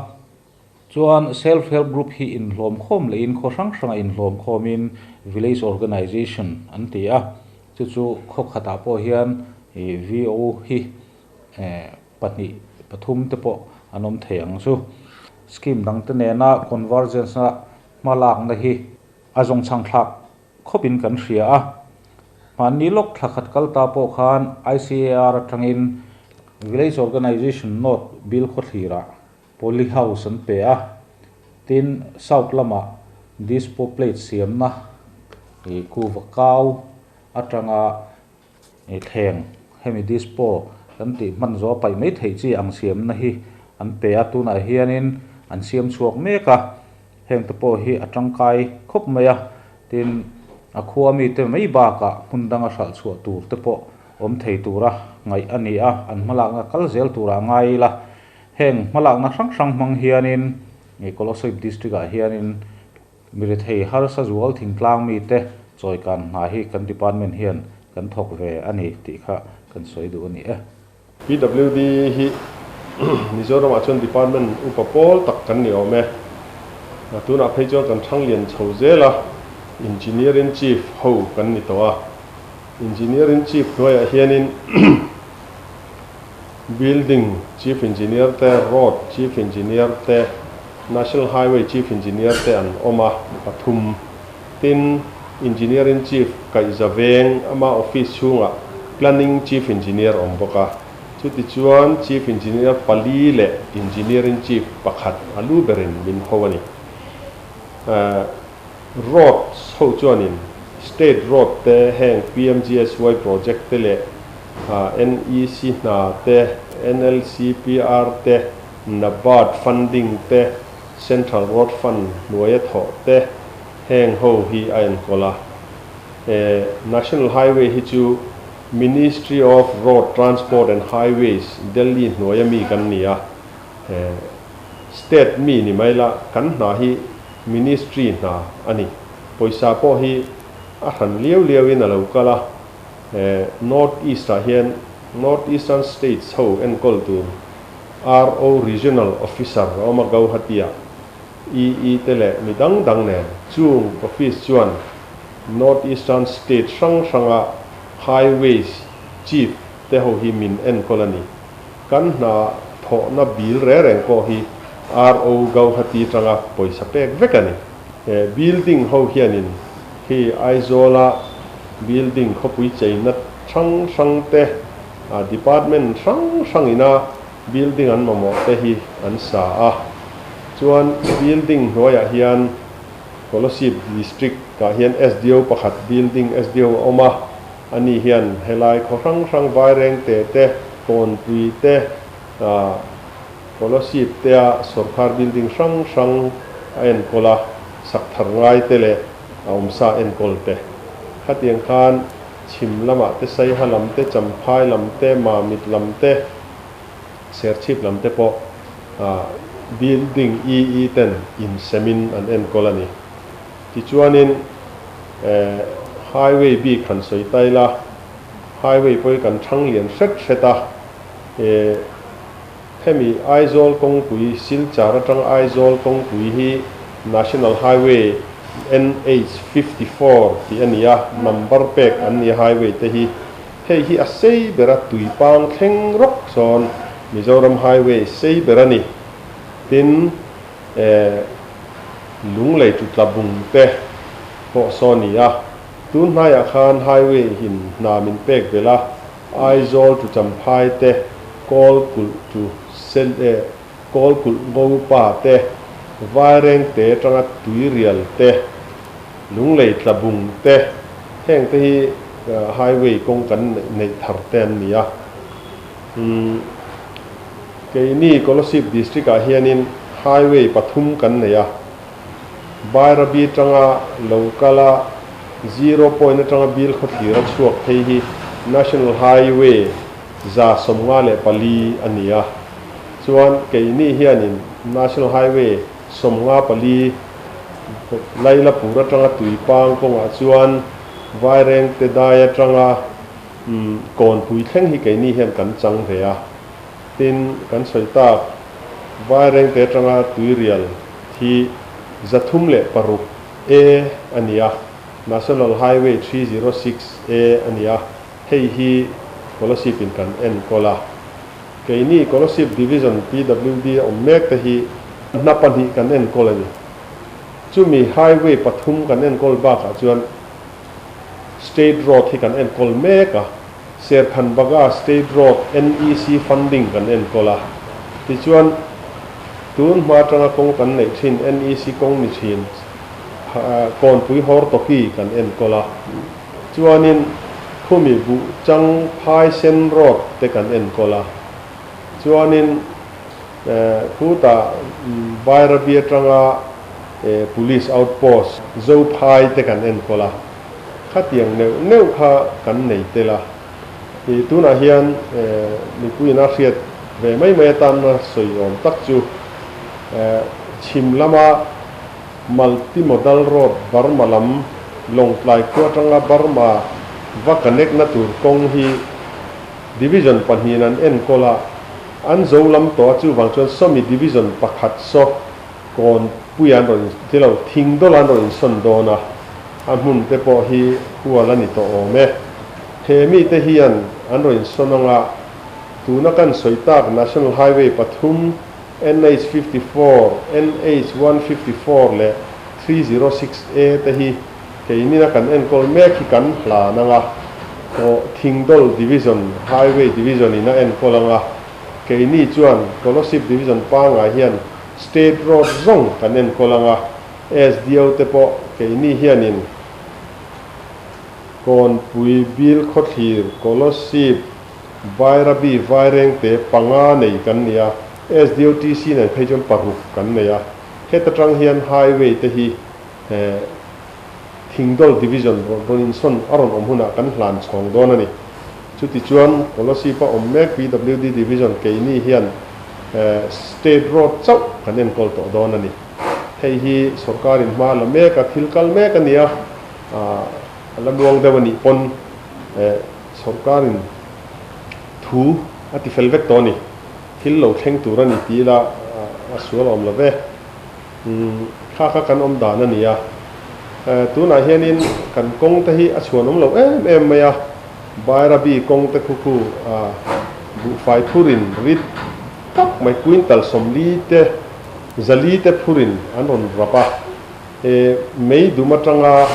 Chuan Self Help Group hi inhlawm khawm lehin khaw hrang hranga inhlawm khawmin Village Organization an ti a, chu chu khaw khatah pawh hian VO hi pahnih pathum te pawh an awm thei ang chu. Scheme dangte nena convergence a hmalakna hi a zawngchhang thlak khawpin kan hria a. Hmanni lawk thla khat kal ta pawh khan ICAR atangin Village Organization North Bilkhawthlirah Poly House an pe a, tin South lamah Dispo Plate siamna ih kuva kau atanga ih thleng hemi Dispo kan tih hman zawh paih mai theih chi ang siamna hi an pe a, tunah hianin an siam chhuak mek a, heng te pawh hi a tangkai khawp mai a, tin a khua mite mai bakah hmun danga hralh chhuah tur te pawh awm thei tura ngaih a ni a, an hmalakna kal zel turah ngai ila. Heng hmalakna hrang hrang hmang hianin Kolasib District ah hianin mirethei harsa zual thingtlang mite chawikan hna hi kan department hian kan thawk ve a ni tih kha kan sawi duh a ni e. PWD hi Mizoram ah chuan department upa pawl tak kan ni awm e. Tunah phei chuan kan thang lian chho zel a, Engineer in Chief ho kan ni tawh a. Engineer in Chief hnuaiah hianin Building Chief Engineer te, Road Chief Engineer te, National Highway Chief Engineer te an awm a, pathum. Tin, Engineer in Chief Kaihza Veng ama office chhungah Planning Chief Engineer awm bawk a. Chutichuan Chief Engineer pali leh Engineer in Chief pakhat a lu berin min ho a ni. Roads ho chuanin State Road te, heng PMGSY project te leh NEC hna te, NLCPR te, NABARD funding te, Central Road Fund hnuaia thawh te, heng ho hi a enkawl a. National Highway hi chu Ministry of Road Transport and Highways, Delhi hnuaia mi kan ni a. State mi ni mai la, kan hna hi Ministry hna a ni. Pawisa pawh hi a hran liau liauin a lo kal a. North East ah hian North Eastern States ho enkawl tur RO Regional Officer a awm a Gauhati ah. EE te leh mi dang dang nen chung office chuan North Eastern State hrang hranga Highways Chief te ho hi min enkawl a ni. Kan hna thawhna bil re reng pawh hi RO Gauhati atanga pawisa pek vek a ni. He building ho hianin khi Aizawla building khawpui cheina hrang hrang te, department hrang hrangina building an mamawh te hi an sa a. Chuan building hnuaiah hian Kolasib District ah hian SDO pakhat building SDO a awm a, ani hian helai khaw hrang hrang Vairengte te, Kawnpui te, Kolasib te a sawrkar building hrang hrang a enkawl a, sak thar ngai te leh a awmsa enkawl te. Khatiang khan chhim lamah te Saiha lam te, Champhai lam te, Mamit lam te, Serchhip lam te pawh building EE ten insemin an enkawl a ni. Tichuanin highway bik han sawi ta ila, highway pawh hi kan thang lian hret hret a, hemi Aizawl kawngpui Silchar atang Aizawl kawngpui hi National Highway NH 54 tih a ni a, number pek an ni a highway te hi. Hei hi a sei ber a tuipang thleng rawk sawn Mizoram Highway sei ber a ni. Tin, eh, Lunglei chu tla bung te pawh saw ni a. Tun hnaiah khan Highway in hna min pek belh a, Aizawl chu Champhai te, Kawlkulh chu Sel, eh, Kawlkulh Ngopa te, Vairengte atanga Tuirial te, Lunglei tla bung te, heng te hi highway kawng kan neih thar te an ni a. Umm keini Kolasib district ah hianin highway pathum kan nei a, Bairabi tanga lo kal a zero point atanga bil khawthlir a chhuak phei hi National Highway 154 a ni a. Chuan keini hianin National Highway 54 Lailapur atanga Tuipang kawngah chuan Vairengte dai atanga Kawnpui thleng hi keini hian kan chang ve a. Tin, kan sawi tak Vairengte atanga Tuirial hi 306 A a ni a, National Highway 306 A a ni a, hei hi Kolasib in kan enkawl a. Keini Kolasib Division PWD a awm mek te hi hna pahnih kan enkawl a ni. Chumi highway pathum kan enkawl bakah chuan State Road hi kan enkawl mek a, Serkhan Baga State Road NEC funding kan enkawl a. Tichuan, tun hma atanga kawng kan neih thin NEC kawng ni thin Kawnpui Hawrtawki kan enkawl a. Chuanin khumi buh chang phai sen road te kan enkawl a. Chuanin khutah Bairabi atanga Police outpost Zophai te kan enkawl a. Khatiang neuh neuh kha kan nei tel a. I tunah hian mipuiin a hriat ve mai mai atana sawi awm tak chu chhim lama Multi-modal road Burma lam Lawngtlai khua atanga Burma va connect na tur kawng hi Division pahnihin an enkawl a, an zo lam tawh a chuvang chuan sawmi Division pakhat saw kawn pui an rawn ti lo, thing dawla an rawn insawn dawn a, a hmun te pawh hi hual a ni tawh awm e. He mite hian an rawn insawn anga tuna kan sawi tak National Highway pathum NH 54, NH 154 leh 306 A te hi keinina kan enkawl mek hi kan hlan ang a, aw Thingdawl Division, Highway Division in a enkawl ang a, keini chuan Kolasib Division pangngai hian State Road zawng kan enkawl ang a, SDO te pawh keini hianin Kawnpui, Bilkhawthlir, Kolasib, Bairabi Vairengte panga nei kan ni a, SDOTC nen phei chuan paruk kan nei a. Heta tang hian highway te hi Thingdawl Division rawn insawn a rawn awm hunah kan hlan chhawng dawn a ni. Chutichuan Kolasib a awm mek PWD Division keini hian State Road chauh kan enkawl tawh dawn a ni. Hei hi sorkarin hma la mek a, thil kal mek a ni a, a la muang deuh a nih pawn Sorkarin thu a ti fel vek tawh a ni. Thil lo thleng tur a ni tih ila a sual awm lo ve. Kha kha kan awm dan a ni a. Tunah hianin kan kawng te hi a chhuan awm lo em em mai a, Bairabi kawng te khu khu buhfai phurin rit tak mai quintal 40 te 400 te phurin an rawn rap a. Mei dum atanga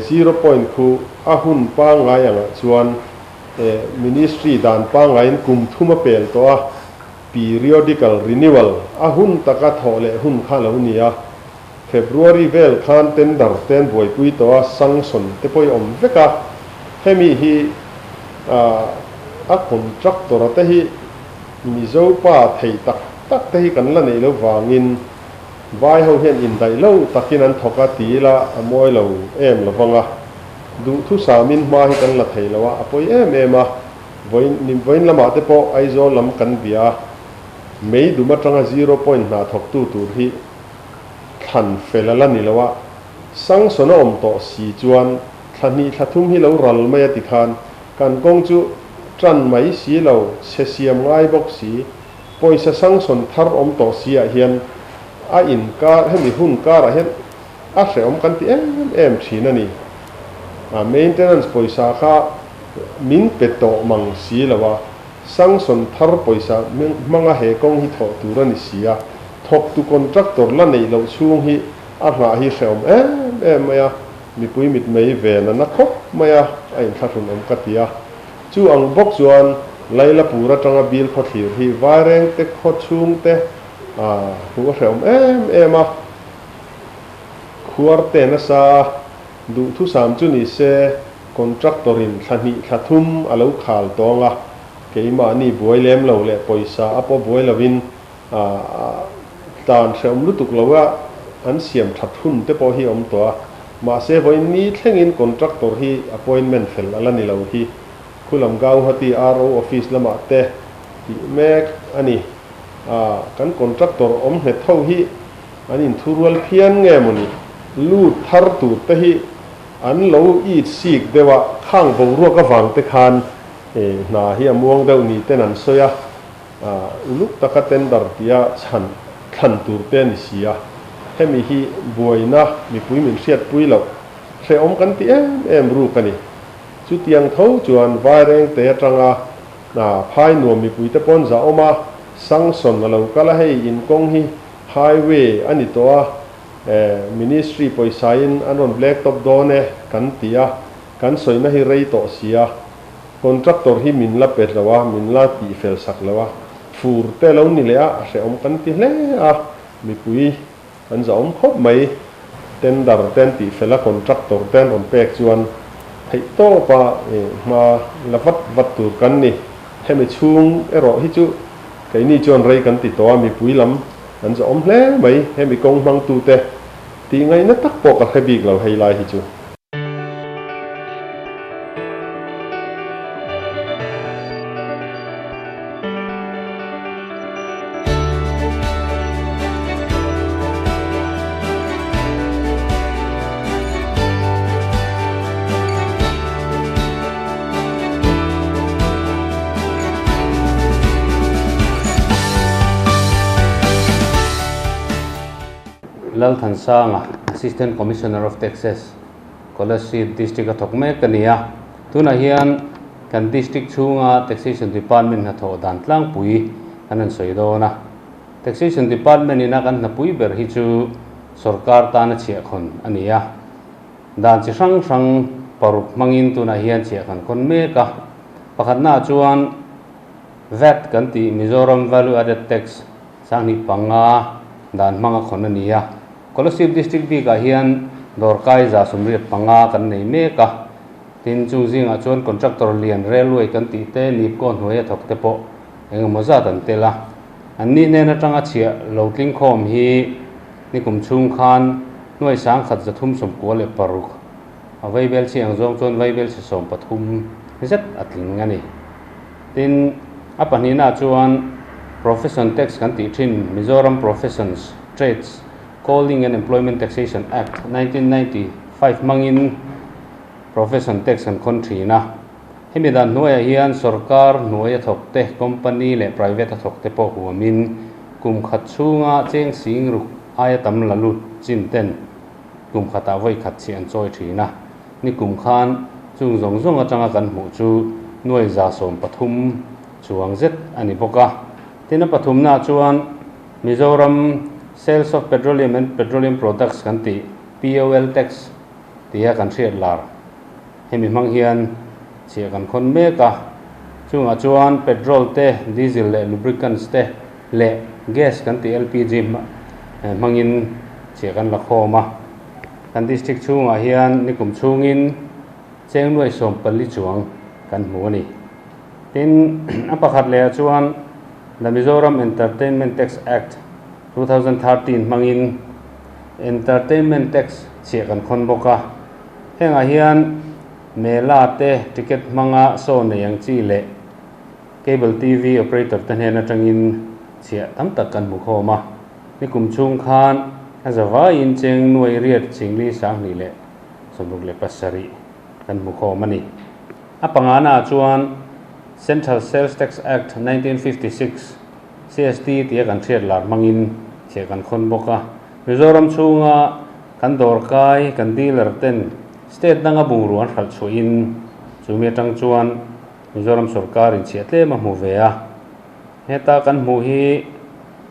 zero point khu a hun pangngai angah chuan Ministry dan pangngaiin kum thum a pel tawh a, periodical renewal a hun taka thawh leh hun kha lo ni a. February vel khan tender te an buaipui tawh a, sanction te pawh i awm vek a. Hemi hi a contractor a te hi Mizo pa thei tak tak te hi kan la neih lo vangin Vai ho hian indaih lo takin an thawk a ti ila a mawi lo em lo vang a. Duhthusamin hma hi kan la thei lo a, a pawi em em a. Vawiin vawiin lamah te pawh Aizawl lam kan bia a, mei dum atanga zero point hna thawktu tur hi thlan fel a la ni lo a, sanction a awm tawh si chuan thla hnih thla thum hi lo ral mai a ti khan kan kawng chu tan mai si lo, chhe siam ngai bawk si, pawisa sanction thar awm tawh si ah hian a inkar hemi hun karah hian a hrehawm kan ti em em thin a ni. A maintenance pawisa kha min pe tawh mang si lo a, sanction thar pawisa hmanga he kawng hi thawh tur a ni si a, thawktu contractor la neih loh chhung hi a nghah hi hrehawm em em mai a, mipui mitmei ve na na khawp mai a, a inthlahrun awm ka ti a. Chu ang bawk chuan Lailapur atanga bil khawthlir hi Vairengte khaw chhungte hmuh a hrehawm em em a, khuar te nasa a, duhthusam chu ni se contractor in thla hnih thla thum a lo khal tawng a, keimahni buai lem lo leh pawisa a pawh buai lovin tlan hrehawm lutuk lo a an siam that hun te pawh hi a awm tawh a, mahse vawiin ni thlengin contractor hi appointment fel a la ni lo hi Khulam Gauhati RO office lamah te tih mek a ni. Kan contractor awm nghet ho hi an inthurual phian nge mawni? Lut thar tur te hi an lo it sik deuh a, khang boruak avang te khan hna hi a muang deuh ni ten an sawi a, uluk taka tender tia chhan thlan tur te a ni si a, hemi hi buaina mipui min hriatpui loh hrehawm kan ti em em ruk a ni. Chutiang tho chuan Vairengte atanga phai nuam mipuite pawn za awm a, sanction a lo kal a, hei inkawng hi highway a ni tawh a, ministry pawisain an rawn black top dawn e kan ti a, kan sawina hi rei tawh si a, contractor hi min la pe lo a, min la tihfel sak lo a, fur te lo ni leh a, a hrehawm kan ti hle a, mipui kan za awm khawp mai, tender te an tihfel a, contractor te an rawn pek chuan theih tawp a hma la vat vat tur kan ni, hemi chhung erawh hi chu keini chuan rei kan ti tawh a, mipui lam an za awm hle mai, hemi kawng hmangtute tih ngaihna tak pawh ka hre bik lo hei lai hi chu. Lalthansanga, Assistant Commissioner of Taxes, Kolasib District a thawk mek a ni a. Tunah hian kan District chhunga Taxation Department hnathawh dan tlangpui kan han sawi dawn a. Taxation Department ina kan hnapui ber hi chu sorkar tana chhiahkhawn a ni a. Dan chi hrang hrang paruk hmangin tunah hian chhiah kan khawn mek a. Pakhatnaah chuan vat kan tih Mizoram Value Added Tax 2005 dan hmanga khawn a ni a. Kolasib District bikah hian dawrkai 185 kan nei mek a. Tin, chung zingah chuan contractor lian railway kan tih te, Nipco hnuaia thawk te pawh eng emaw zat an tel a. An ni hnen atanga chhiah lo tling khawm hi nikum chhung khan hnuai 1396 a vaibel chhi ang zawng chuan vaibel chhi 13 zet a tling a ni. Tin, a pahnihnaah chuan Profession Tax kan tih thin Mizoram Professions, Trades, Calling and Employment Taxation Act, 1995 hmangin Profession Tax kan khawn thin a. Hemi dan hnuaiah hian sorkar hnuai a thawk te, company leh private a thawk te pawh huamin kum khat chhunga cheng sing ruk aia tam la lut chin ten kum khatah vawi khat chhiah an chawi thin a. Ni kum khan chung zawng zawng atanga kan hmuh chu nuai 130 chuang zet a ni bawk a. Tin a pathumnaah chuan Mizoram Sales of Petroleum and Petroleum Products kan tih POL Tax tia kan hriat lar hemi hmang hian chhiah kan khawn mek a. Chungah chuan petrol te, diesel leh lubricants te leh gas kan tih LPG hmangin chhiah kan la khawm a. Kan district chhungah hian nikum chhungin cheng nuai 14 chuang kan hmu a ni. Tin, a pakhat lehah chuan The Mizoram Entertainment Tax Act, 2013 hmangin Entertainment Tax chhiah kan khawn bawk a. Hengah hian Mela te ticket hmanga show nei ang chi leh Cable TV operator te hnen atangin chhiah tam tak kan hmu khawm a. Nikum chhung khan a zavaiin cheng nuai riat chingli 2067 kan hmu khawm a ni. A pangana chuan Central Sales Tax Act, 1956, CST, tia kan hriat lar hmangin chhiah kan khawn bawk a. Mizoram chhunga kan dawrkai, kan dealer ten state danga bungrua an hralh chhuahin chumi atang chuan Mizoram sorkar in chhiah tlem a hmu ve a. Heta kan hmuh hi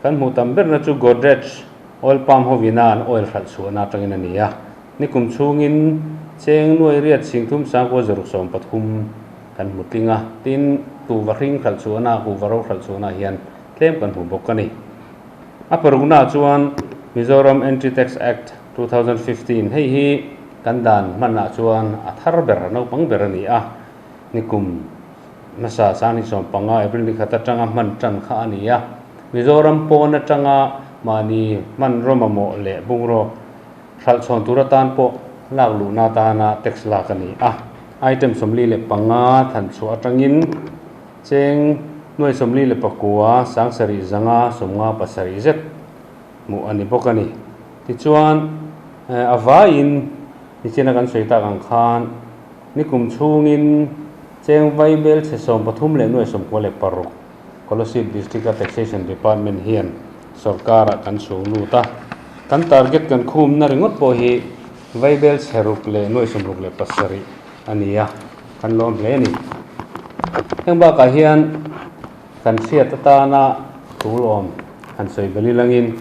kan hmuh tam berna chu Godrej oil palm hovina an oil hralh chhuahna atangin a ni a. Nikum chhungin cheng nuai riat 36 630 kan hmu tling a, tin kuhva hring hralh chhuahna, kuhva ro hralh chhuahna hian tlem kan hmu bawk a ni. A paruknaah chuan Mizoram Entry Tax Act, 2015 hei hi kan dan hmanah chuan a thar ber, a naupang ber a ni a, nikum hmasa 2015 April ni khat atanga hman tan kha a ni a. Mizoram pawn atanga mahni hmanraw mamawh leh bungraw Hralh chhawn tur atan pawh lak luhna atana tax lak a ni a. Item 45 than chhuah atangin cheng nuai 49 700 57 zet hmuh a ni bawk a ni. Tichuan, a vaiin nichina kan sawi tak ang khan nikum chhungin cheng vaibel chhe 13 leh nuai 96 Kolasib District-a Taxation Department hian Sorkar-ah kan chhung lut a, kan target kan khumna ringawt pawh hi vaibel chhe ruk leh nuai 67 a ni a, kan lawm hle a ni. Heng bakah hian kan hriat atana tul awm han sawi bel ilangin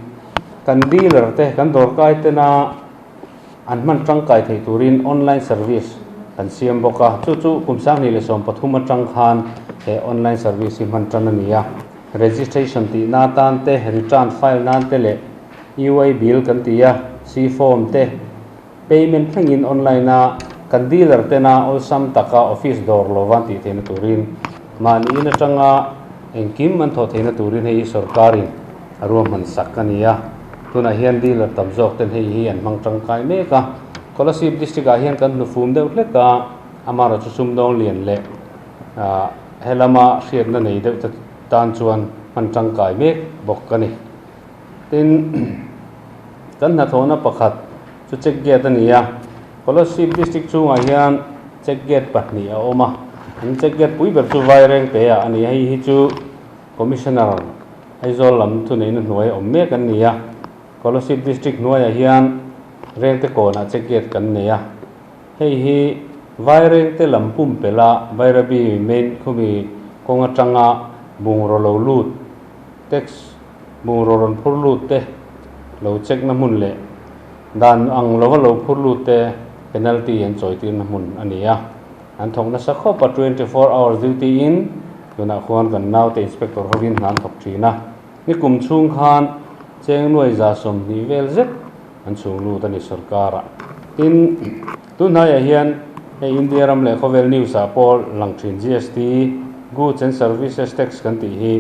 kan dealer te, kan dawrkai tena an hman tangkai theih turin online service kan siam bawk a, chu chu kum 2013 atang khan he online service hi hman tan a ni a. Registration tih na tan te, return file nan te leh EY bill kan ti a, C form te, payment thlengin online a kan dealer tena awlsam taka office dawr lova an tih theihna turin mahni in atanga engkim an thawh theihna turin hei hi sorkarin a ruahman sak a ni a. Tunah hian dealer tam zawk ten hei hi an hmang tangkai mek a. Kolasib district ah hian kan hnufum deuh hlek a, amaherawhchu sumdawng lian leh he lama hriatna nei deuh te tan chuan hman tangkai mek bawk a ni. Tin, kan hnathawhna pakhat chu check gate a ni a, Kolasib district chhungah hian check gate pahnih a awm a, an check gate pui ber chu Vairengte ah a ni a, hei hi chu Commissioner Aizawl lam thuneihna hnuai awm mek an ni a, Kolasib district hnuaiah hian Rengte kawnah check gate kan nei a, hei hi Vairengte lam pumpelh Bairabi main khumi kawng atanga bungraw lo lut, tax bungraw rawn phur lut te lo check na hmun leh dan ang lova lo phur lut te penalty an chawi tirna hmun a ni a, an thawk nasa khawp a, 24 hours duty in tunah khuan kan naute inspector hovin hna an thawk thin a, nikum chhung khan cheng nuai 120 vel zet an chhung lut a ni sorkar ah. Tin, tunhnaiah hian hei India ram leh khawvel news ah pawh lang thin GST, Goods and Services Tax, kan tih hi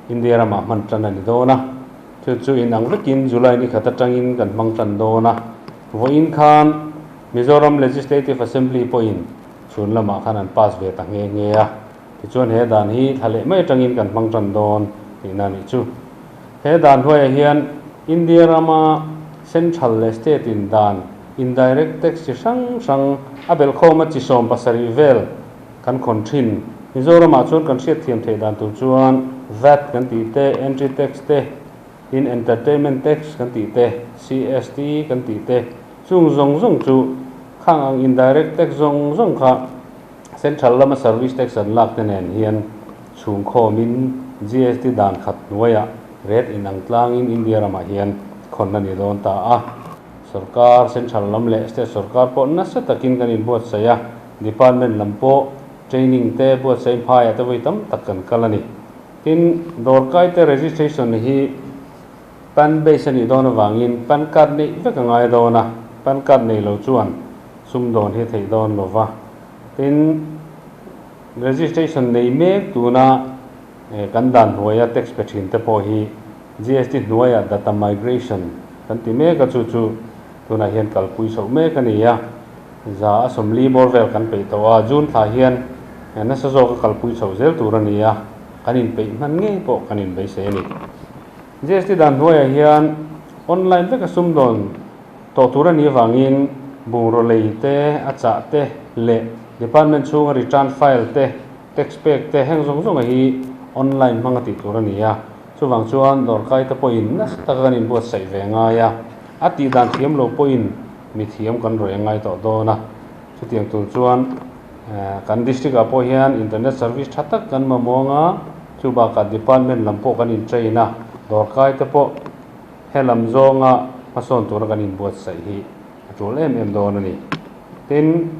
India ramah hman tan a ni dawn a. Chu chu inang vekin July ni khat atangin kan hmang tan dawn a. Vawiin khan Mizoram Legislative Assembly pawhin chhun lamah khan an pass ve ta nghe nghe a. Tichuan he dan hi thla leh mai atangin kan hmang tan dawn tihna a nih chu. He dan hnuaiah hian India rama Central leh State in dan indirect tax chi hrang hrang a belhkhawma chi 70 vel kan khawn thin. Mizoramah chuan kan hriatthiam theih dan tur chuan vat kan tih te, entry tax te, Tin, entertainment tax kan tih te, CST kan tih te, chung zawng zawng chu khang ang indirect tax zawng zawng kha central lama service tax an lak te nen hian chhungkhawmin GST dan khat hnuaiah rate inang tlangin India ramah hian khawn a ni dawn ta a. Sorkar central lam leh state sorkar pawh nasa takin kan inbuatsaih a, department lam pawh training te buatsaih hmaiah te vawi tam tak kan kal a ni. Tin, dawrkaite registration hi pan base a nih dawn avangin pan card neih vek a ngai dawn a, pan card nei lo chuan sum dawn hi a theih dawn lo va. Tin, registration nei mek tuna kan dan hnuaia tax pe thin te pawh hi GST hnuaiah data migration kan ti mek a, chu chu tunah hian kalpui chhoh mek a ni a, za a 40 bawr vel kan peih tawh a, June thla hian nasa zawka kalpui chhoh zel tur a ni a, kan inpeih hman ngei pawh kan inbeisei a ni. GST dan hnuaiah hian online veka sumdawn tawh tur a nih avangin bungraw lei te, a chah te leh department chhunga return file te, tax pek te heng zawng zawnga hi online hmanga tih tur a ni a. Chuvang chuan dawrkaite pawhin nasa taka kan inbuatsaih ve ngai a, a tih dan thiam lo pawhin mi thiam kan rawi ngai tawh dawn a. Chutiang tur chuan kan district ah pawh hian internet service tha tak kan mamawng a, chu bakah department lam pawh kan in train a, dawrkaite pawh helam zawnga hmasawn tura kan inbuatsaih hi a tul em em dawn a ni. Tin,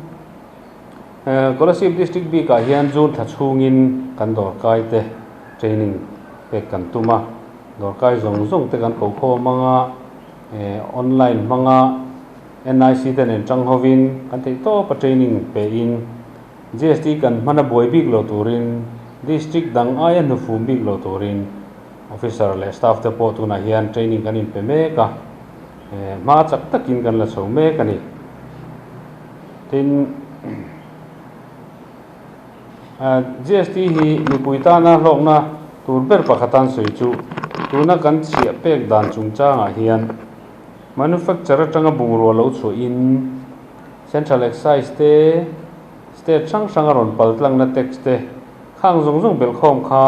Kolasib District bikah hian June thla chhungin kan dawrkaite training pek kan tum a, dawrkai zawng zawng te kan ko khawm ang a, online hmanga NIC te nen tang hovin kan theih tawp a training pein GST kan hman a buai bik lo turin District dang aia hnufum bik lo turin Officer leh staff te pawh tunah hian training kan inpe mek a, hma chak takin kan la chho mek a ni. Tin, GST hi mipui tana hlawkna tur ber pakhatan sawi chu tuna kan chhiah pek dan chungchangah hian manufacture atanga bungrua lo chhuahin Central Excise te, State hrang hranga rawn pal tlangna tax te khang zawng zawng belhkhawm kha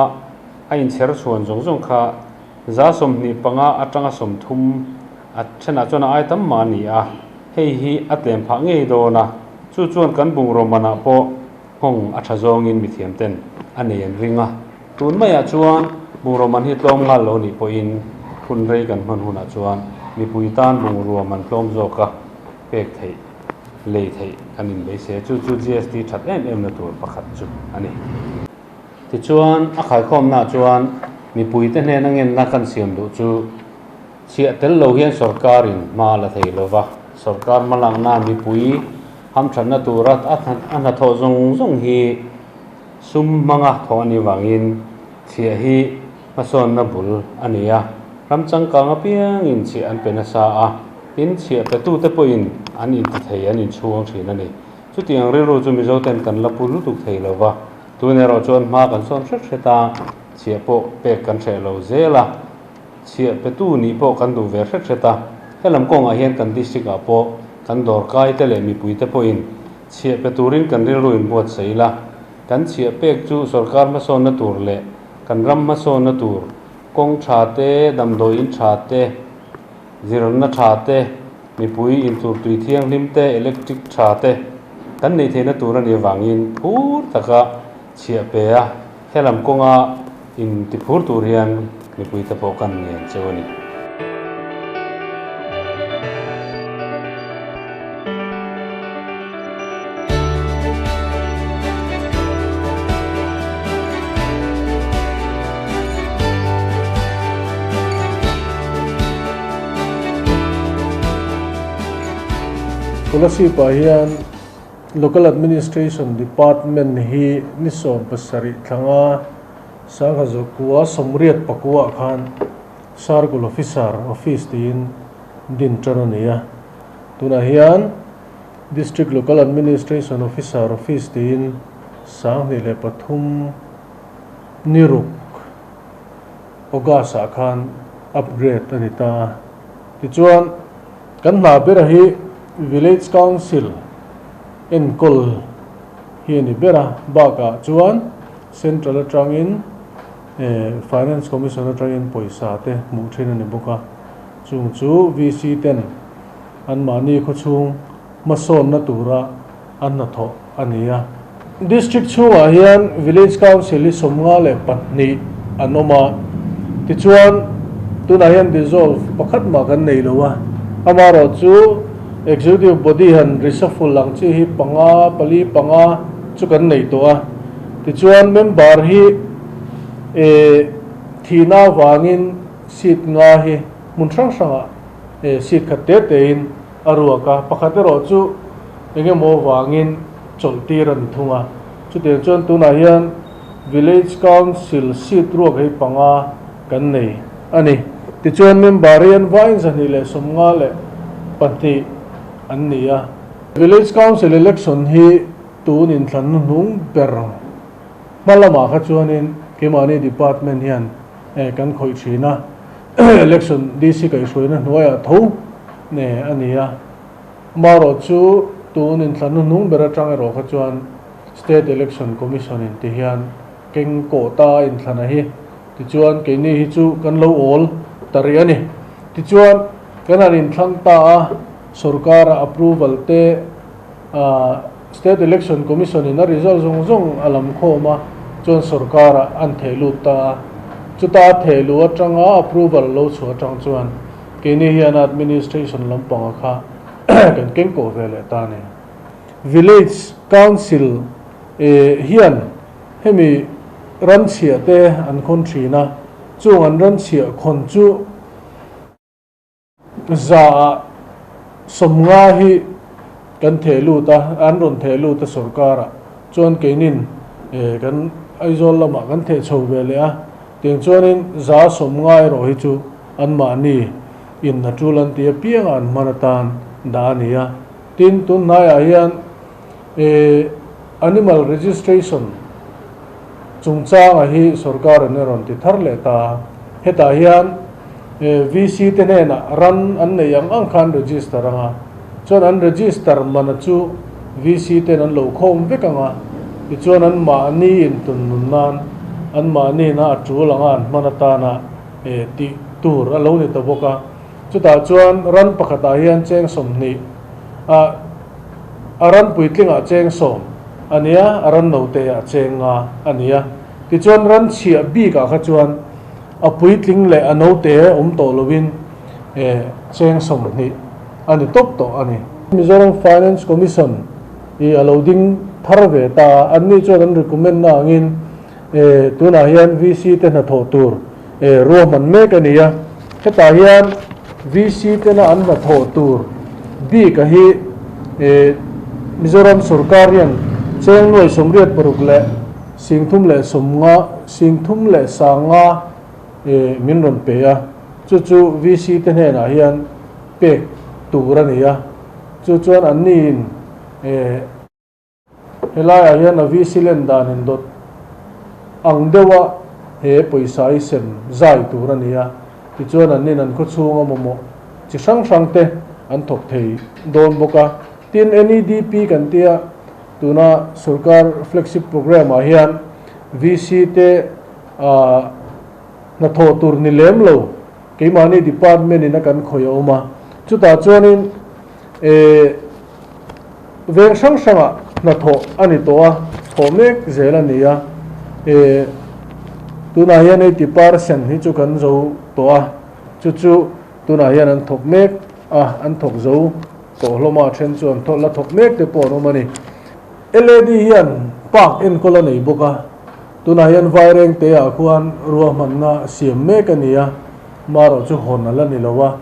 a inchher chhuan zawng zawng kha 25% atanga 30 a thenah chuan a ai tam mah a ni a. Hei hi a tlem phah ngei dawn a, chu chuan kan bungraw manah pawh nghawng a tha zawngin mithiam ten a nei an ring a. Tun maiah chuan bungraw man hi tlawm nghal lo nih pawhin hun rei kan hman hunah chuan mipui tan bungrua man tlawm zawka pek theih, lei theih kan inbeise. Chu chu GST that em em na tur pakhat chu a ni. Tichuan a khaikhawmnaah chuan mipuite hnena ngenna kan siam duh chu, Chhiah tel lo hian sorkarin hma a la thei lo va, sorkar hmalakna mipui hamthatna tura a hnathawh zawng zawng hi sum hmanga thawh a nih vangin chhiah hi hmasawnna bul a ni a. Ram changkang apiangin chhiah an pe nasa a, tin chhiah petute pawhin an inti thei an inchhuang thin a ni. Chutiang rilru chu Mizoten kan la pu lutuk thei lo va, tun erawh chuan hma kan sawn hret hret a, chhiah pawh pek kan hreh lo zel a. Chhiah petu nih pawh kan duh ve hret hret a, helam kawngah hian kan district ah pawh kan dawrkai te leh mipui te pawhin chhiah pe turin kan rilru in buatsaih ila, kan chhiah pek chu sorkar hmasawnna tur leh kan ram hmasawnna tur kawng tha te, damdawi in tha te, zirna tha te, mipui intur tui thianghlim te, electric tha te kan neih theihna tur a nih avangin phur taka chhiah pe a, Helam kawnga in ti phur tur hian mipuite pawh kan ngen cheu a ni. Kolasib ah hian Local Administration Department hi ni 17 thlanga Sangha Zakua 89 ah khan Circle Officer Office tiin din tan a ni a. Tunah hian District Local Administration Officer Office tiin 2003 ni ruk August ah khan upgrade a ni ta a. Tichuan kan hna bera hi Village Council enkawl hi a ni ber a, bakah chuan Central atangin Finance Commission atangin pawisa te hmuh thin a ni bawk a, chung chu VC ten anmahni khawchhung hmasawnna tura an hnathawh a ni a. District chhungah hian Village Council hi 52 an awm a, tichuan tunah hian dissolve pakhat mah kan nei lo a, amaherawh chu Executive Body han reshuffle ang chi hi panga, pali, panga chu kan nei tawh a, tichuan member hi eh thihna avangin seat nga hi hmun hrang hrangah eh seat khat te tein a ruak a, pakhat erawh chu eng emaw vangin chawlh tir a ni thung a. Chutiang chuan tunah hian Village Council seat ruak hei panga kan nei a ni. Tichuan member hi an vain 252 an ni a. Village Council election hi tun inthlan hnuhnung ber hma lamah kha chuanin keimahni department hian kan khawih thin a. Election DC kaihhruaina hnuaiah tho ne a ni a, marawh chu tun inthlan hnuhnung ber atang erawh kha chuan State Election Commission in ti hian keng kawh ta inthlana hi tichuan keini hi chu kan lo awl ta rih a ni. Tichuan kan han inthlang ta a, sorkara approval te State Election Commission in a result zawng zawng a lam khawm a, chuan sorkar ah an theh lut ta a. Chuta a theh luh atanga approval lo chhuah atang chuan keini hian administration lampanga kha kan keng kawh ve leh ta a ni. Village Council hian hemi ram chhiah te an khawn thin a, chung an ram chhiah khawn chu Zaah 50 hi kan theh lut a, an rawn theh lut a sorkarah chuan keinin kan Aizawl lamah kan theh chho ve leh a, tiang chuanin 50% erawh hi chu anmahni in a tul an ti apianga an hman atan dah a ni a. Tin, tun hnaiah hian Animal Registration chungchanga hi sorkarin a rawn ti thar leh ta a, hetah hian VC te hnenah ran an neih ang ang khan register ang a, chuan an register mana chu VC ten an lo khawm vek ang a, tichuan an mahni intun nun nan an mahni na a tul anga an hman atana tih tur a lo ni ta bawk a, chutah chuan ran pakhatah hian cheng 20 a a ran puitlingah cheng 10 a nia, a ran noteah cheng 5 a nia, tichuan ran chhiah bikah kha chuan a puitling leh a note awm tawh lovin cheng 20 a ni tawp tawh a ni. Mizoram Finance Commission i a lo ding thar ve ta a, anni chuan an recommend na angin tunah hian VC te hnathawh tur ruahman mek a ni a, hetah hian VC tena an hnathawh tur bik a hi Mizoram sorkar hian cheng nuai 86 leh 350, 350 min rawn pe a, chu chu VC te hnenah hian pek tur a ni a, chu chuan anniin helaiah hian a VC len dan in dawt ang deuha he pawisa hi sem zai tur a ni a, tichuan annin an khawchhunga mamawh chi hrang hrang te an thawk thei dawn bawk a. Tin, NEDP kan tia tuna sorkar flagship program ah hian VC te hnathawh tur ni lem lo keimahni department in a kan khawih a awm a, chutah chuanin veng hrang hrangah hnathawh a ni tawh a, thawh mek zel a ni a, tunah hian 80% hi chu kan zo tawh a, chu chu tunah hian an thawk mek a, an thawk zo tawh hlawm a, then chu an la thawk mek te pawh an awm a ni. LAD hian park enkawl a nei bawk a, tunah hian Vaireng te ah khuan ruahmanna siam mek a ni a, marawh chu hawn a la ni lo a,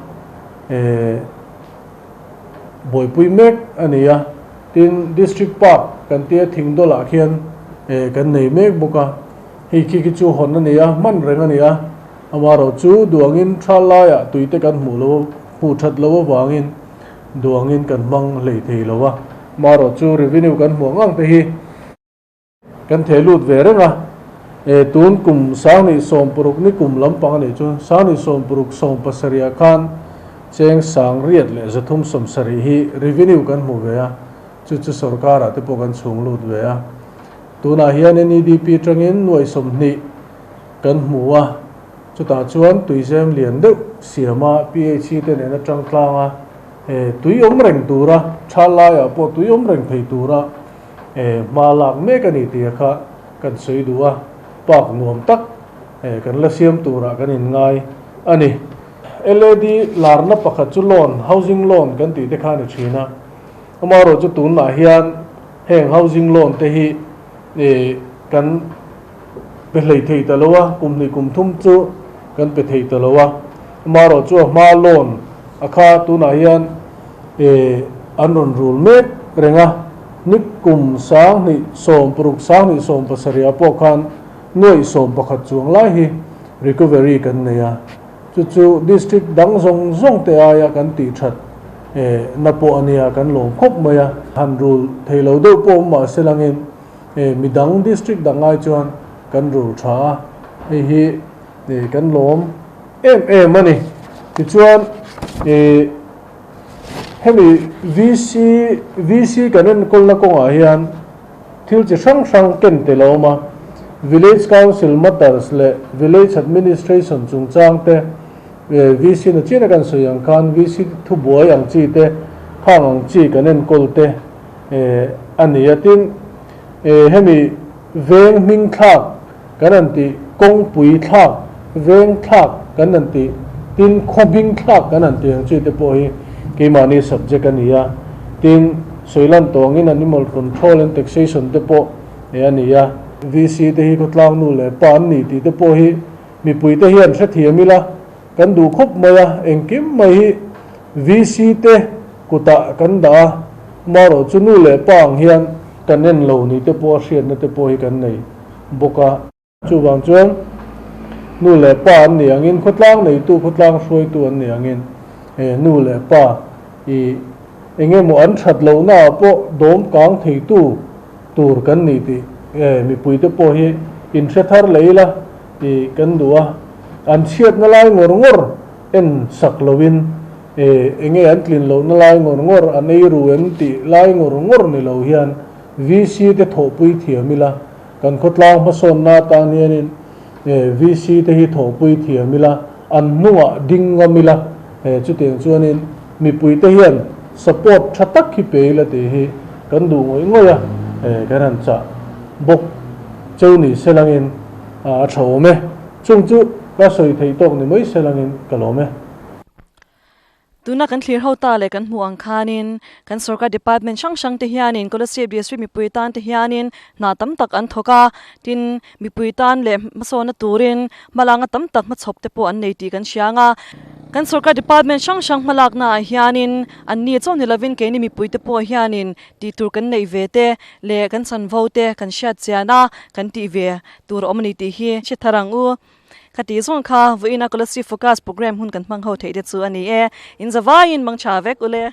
buaipui mek a ni a, tin District Park kan tia Thingdawlah khian kan nei mek bawk a, hei khi khi chu hawn a ni a, hman reng a ni a, amarawh chu duangin tha laiah tuite kan hmuh lo hmuh that lo avangin duangin kan hmang hlei thei lo a, marawh chu revenue kan hmuh ang ang te hi kan theh lut ve reng a, tun kum 2016 ni kum lampang a nih chu 2016 17 khan cheng 1370 hi revenue kan hmu ve a, chu chu sorkarah te pawh kan chhung lut ve a, tunah hian NEDP tangin nuai 20. kan hmu a, chutah chuan tuizem lian deuh siama PHE te nen atang tlanga tui awm reng tura tha laiah pawh tui awm reng thei tura hma lak mek a ni tih kha kan sawi duh a, park nuam tak kan la siam turah kan inngai a ni. LAD larna pakhat chu loan, housing loan kan tih te kha a ni thin a, amaherawhchu tunah hian heng housing loan te hi kan pe hlei thei ta lo a, kum hnih kum thum chu kan pe thei ta lo a, amaherawhchu a hma loan a kha tunah hian an rawn rul mek reng a, ni kum 2016 2017 ah pawh khan nuaih 11 chuang lai hi recovery kan nei a, chu chu district dang zawng zawng te aia kan tih that na pawh a nia, kan lawm khawp mai a, han rul thei lo deuh pawh awm mahse langin midang district dang ai chuan kan rul tha a, hei hi kan lawm em em a ni. Tichuan hemi VC VC kan enkawlna kawngah hian thil chi hrang hrang ken tel a awm a, Village Council matters leh Village Administration chungchang te, VC na chian a kan sawi ang khan VC thubuai ang chi te, khang ang chi kan enkawl te a ni a. Tin, hemi veng hming thlak kan han tih, kawngpui thlak, veng thlak kan han tih, tin khaw hming thlak kan han tih ang chi te pawh hi keimahni subject a ni a. Tin, sawilan tawngin Animal Control and Taxation te pawh a ni a. VC te hi khawtlang nu leh pa an ni tih te pawh hi Mipuite hian hrethiam ila kan duh khawp mai a, engkim mai hi VC te kutah kan dah a, marawh chu nu leh pa ang hian kan en lo ni te pawh a hriatna te pawh hi kan nei bawk a. Chuvang chuan nu leh pa an nih angin khawtlang neitu, khawtlang hruaitu an nih angin nu leh pa i eng emaw an that lohnaah pawh dawm kang theitu tur kan ni tih mipuite pawh hi inhre thar leh ila tih kan duh a, an chhiatna lai ngawr ngawr en sak loin eng nge an tlin lohna lai ngawr ngawr, an ei ru em tih lai ngawr ngawr ni lo hian VC te thawhpui thiam ila, kan khawtlang hmasawnna atan hianin VC te hi thawhpui thiam ila, an hnungah ding ngam ila, chutiang chuanin mipuite hian support tha tak hi pe ila tih hi kan duh ngawih ngawih a, kan han chah bawk cheu ni se langin a tha awm e. Chung chu ka sawi theih tawk ni mai se langin ka lawm e. Tuna kan thlir ho ta leh kan hmuh ang khanin kan sorkar department hrang hrang te hianin Kolasib district mipui tan te hianin hna tam tak an thawk a, tin mipui tan leh hmasawnna turin hmalanga tam tak hmachhawp te pawh an nei tih kan hria ang a. Kan sorkar department hrang hrang hmalakna ah hianin an ni chaw ni lovin keini mipui te pawh hianin tih tur kan neih ve te leh kan chanvo te kan hriat chian a, kan tih ve tur a awm a ni tih hi hre thar ang u. Ka tih zawng kha vawiina Kolasib Focus Programme hun kan hmang ho theih te chu a ni e. In zavaiin mang tha vek ule.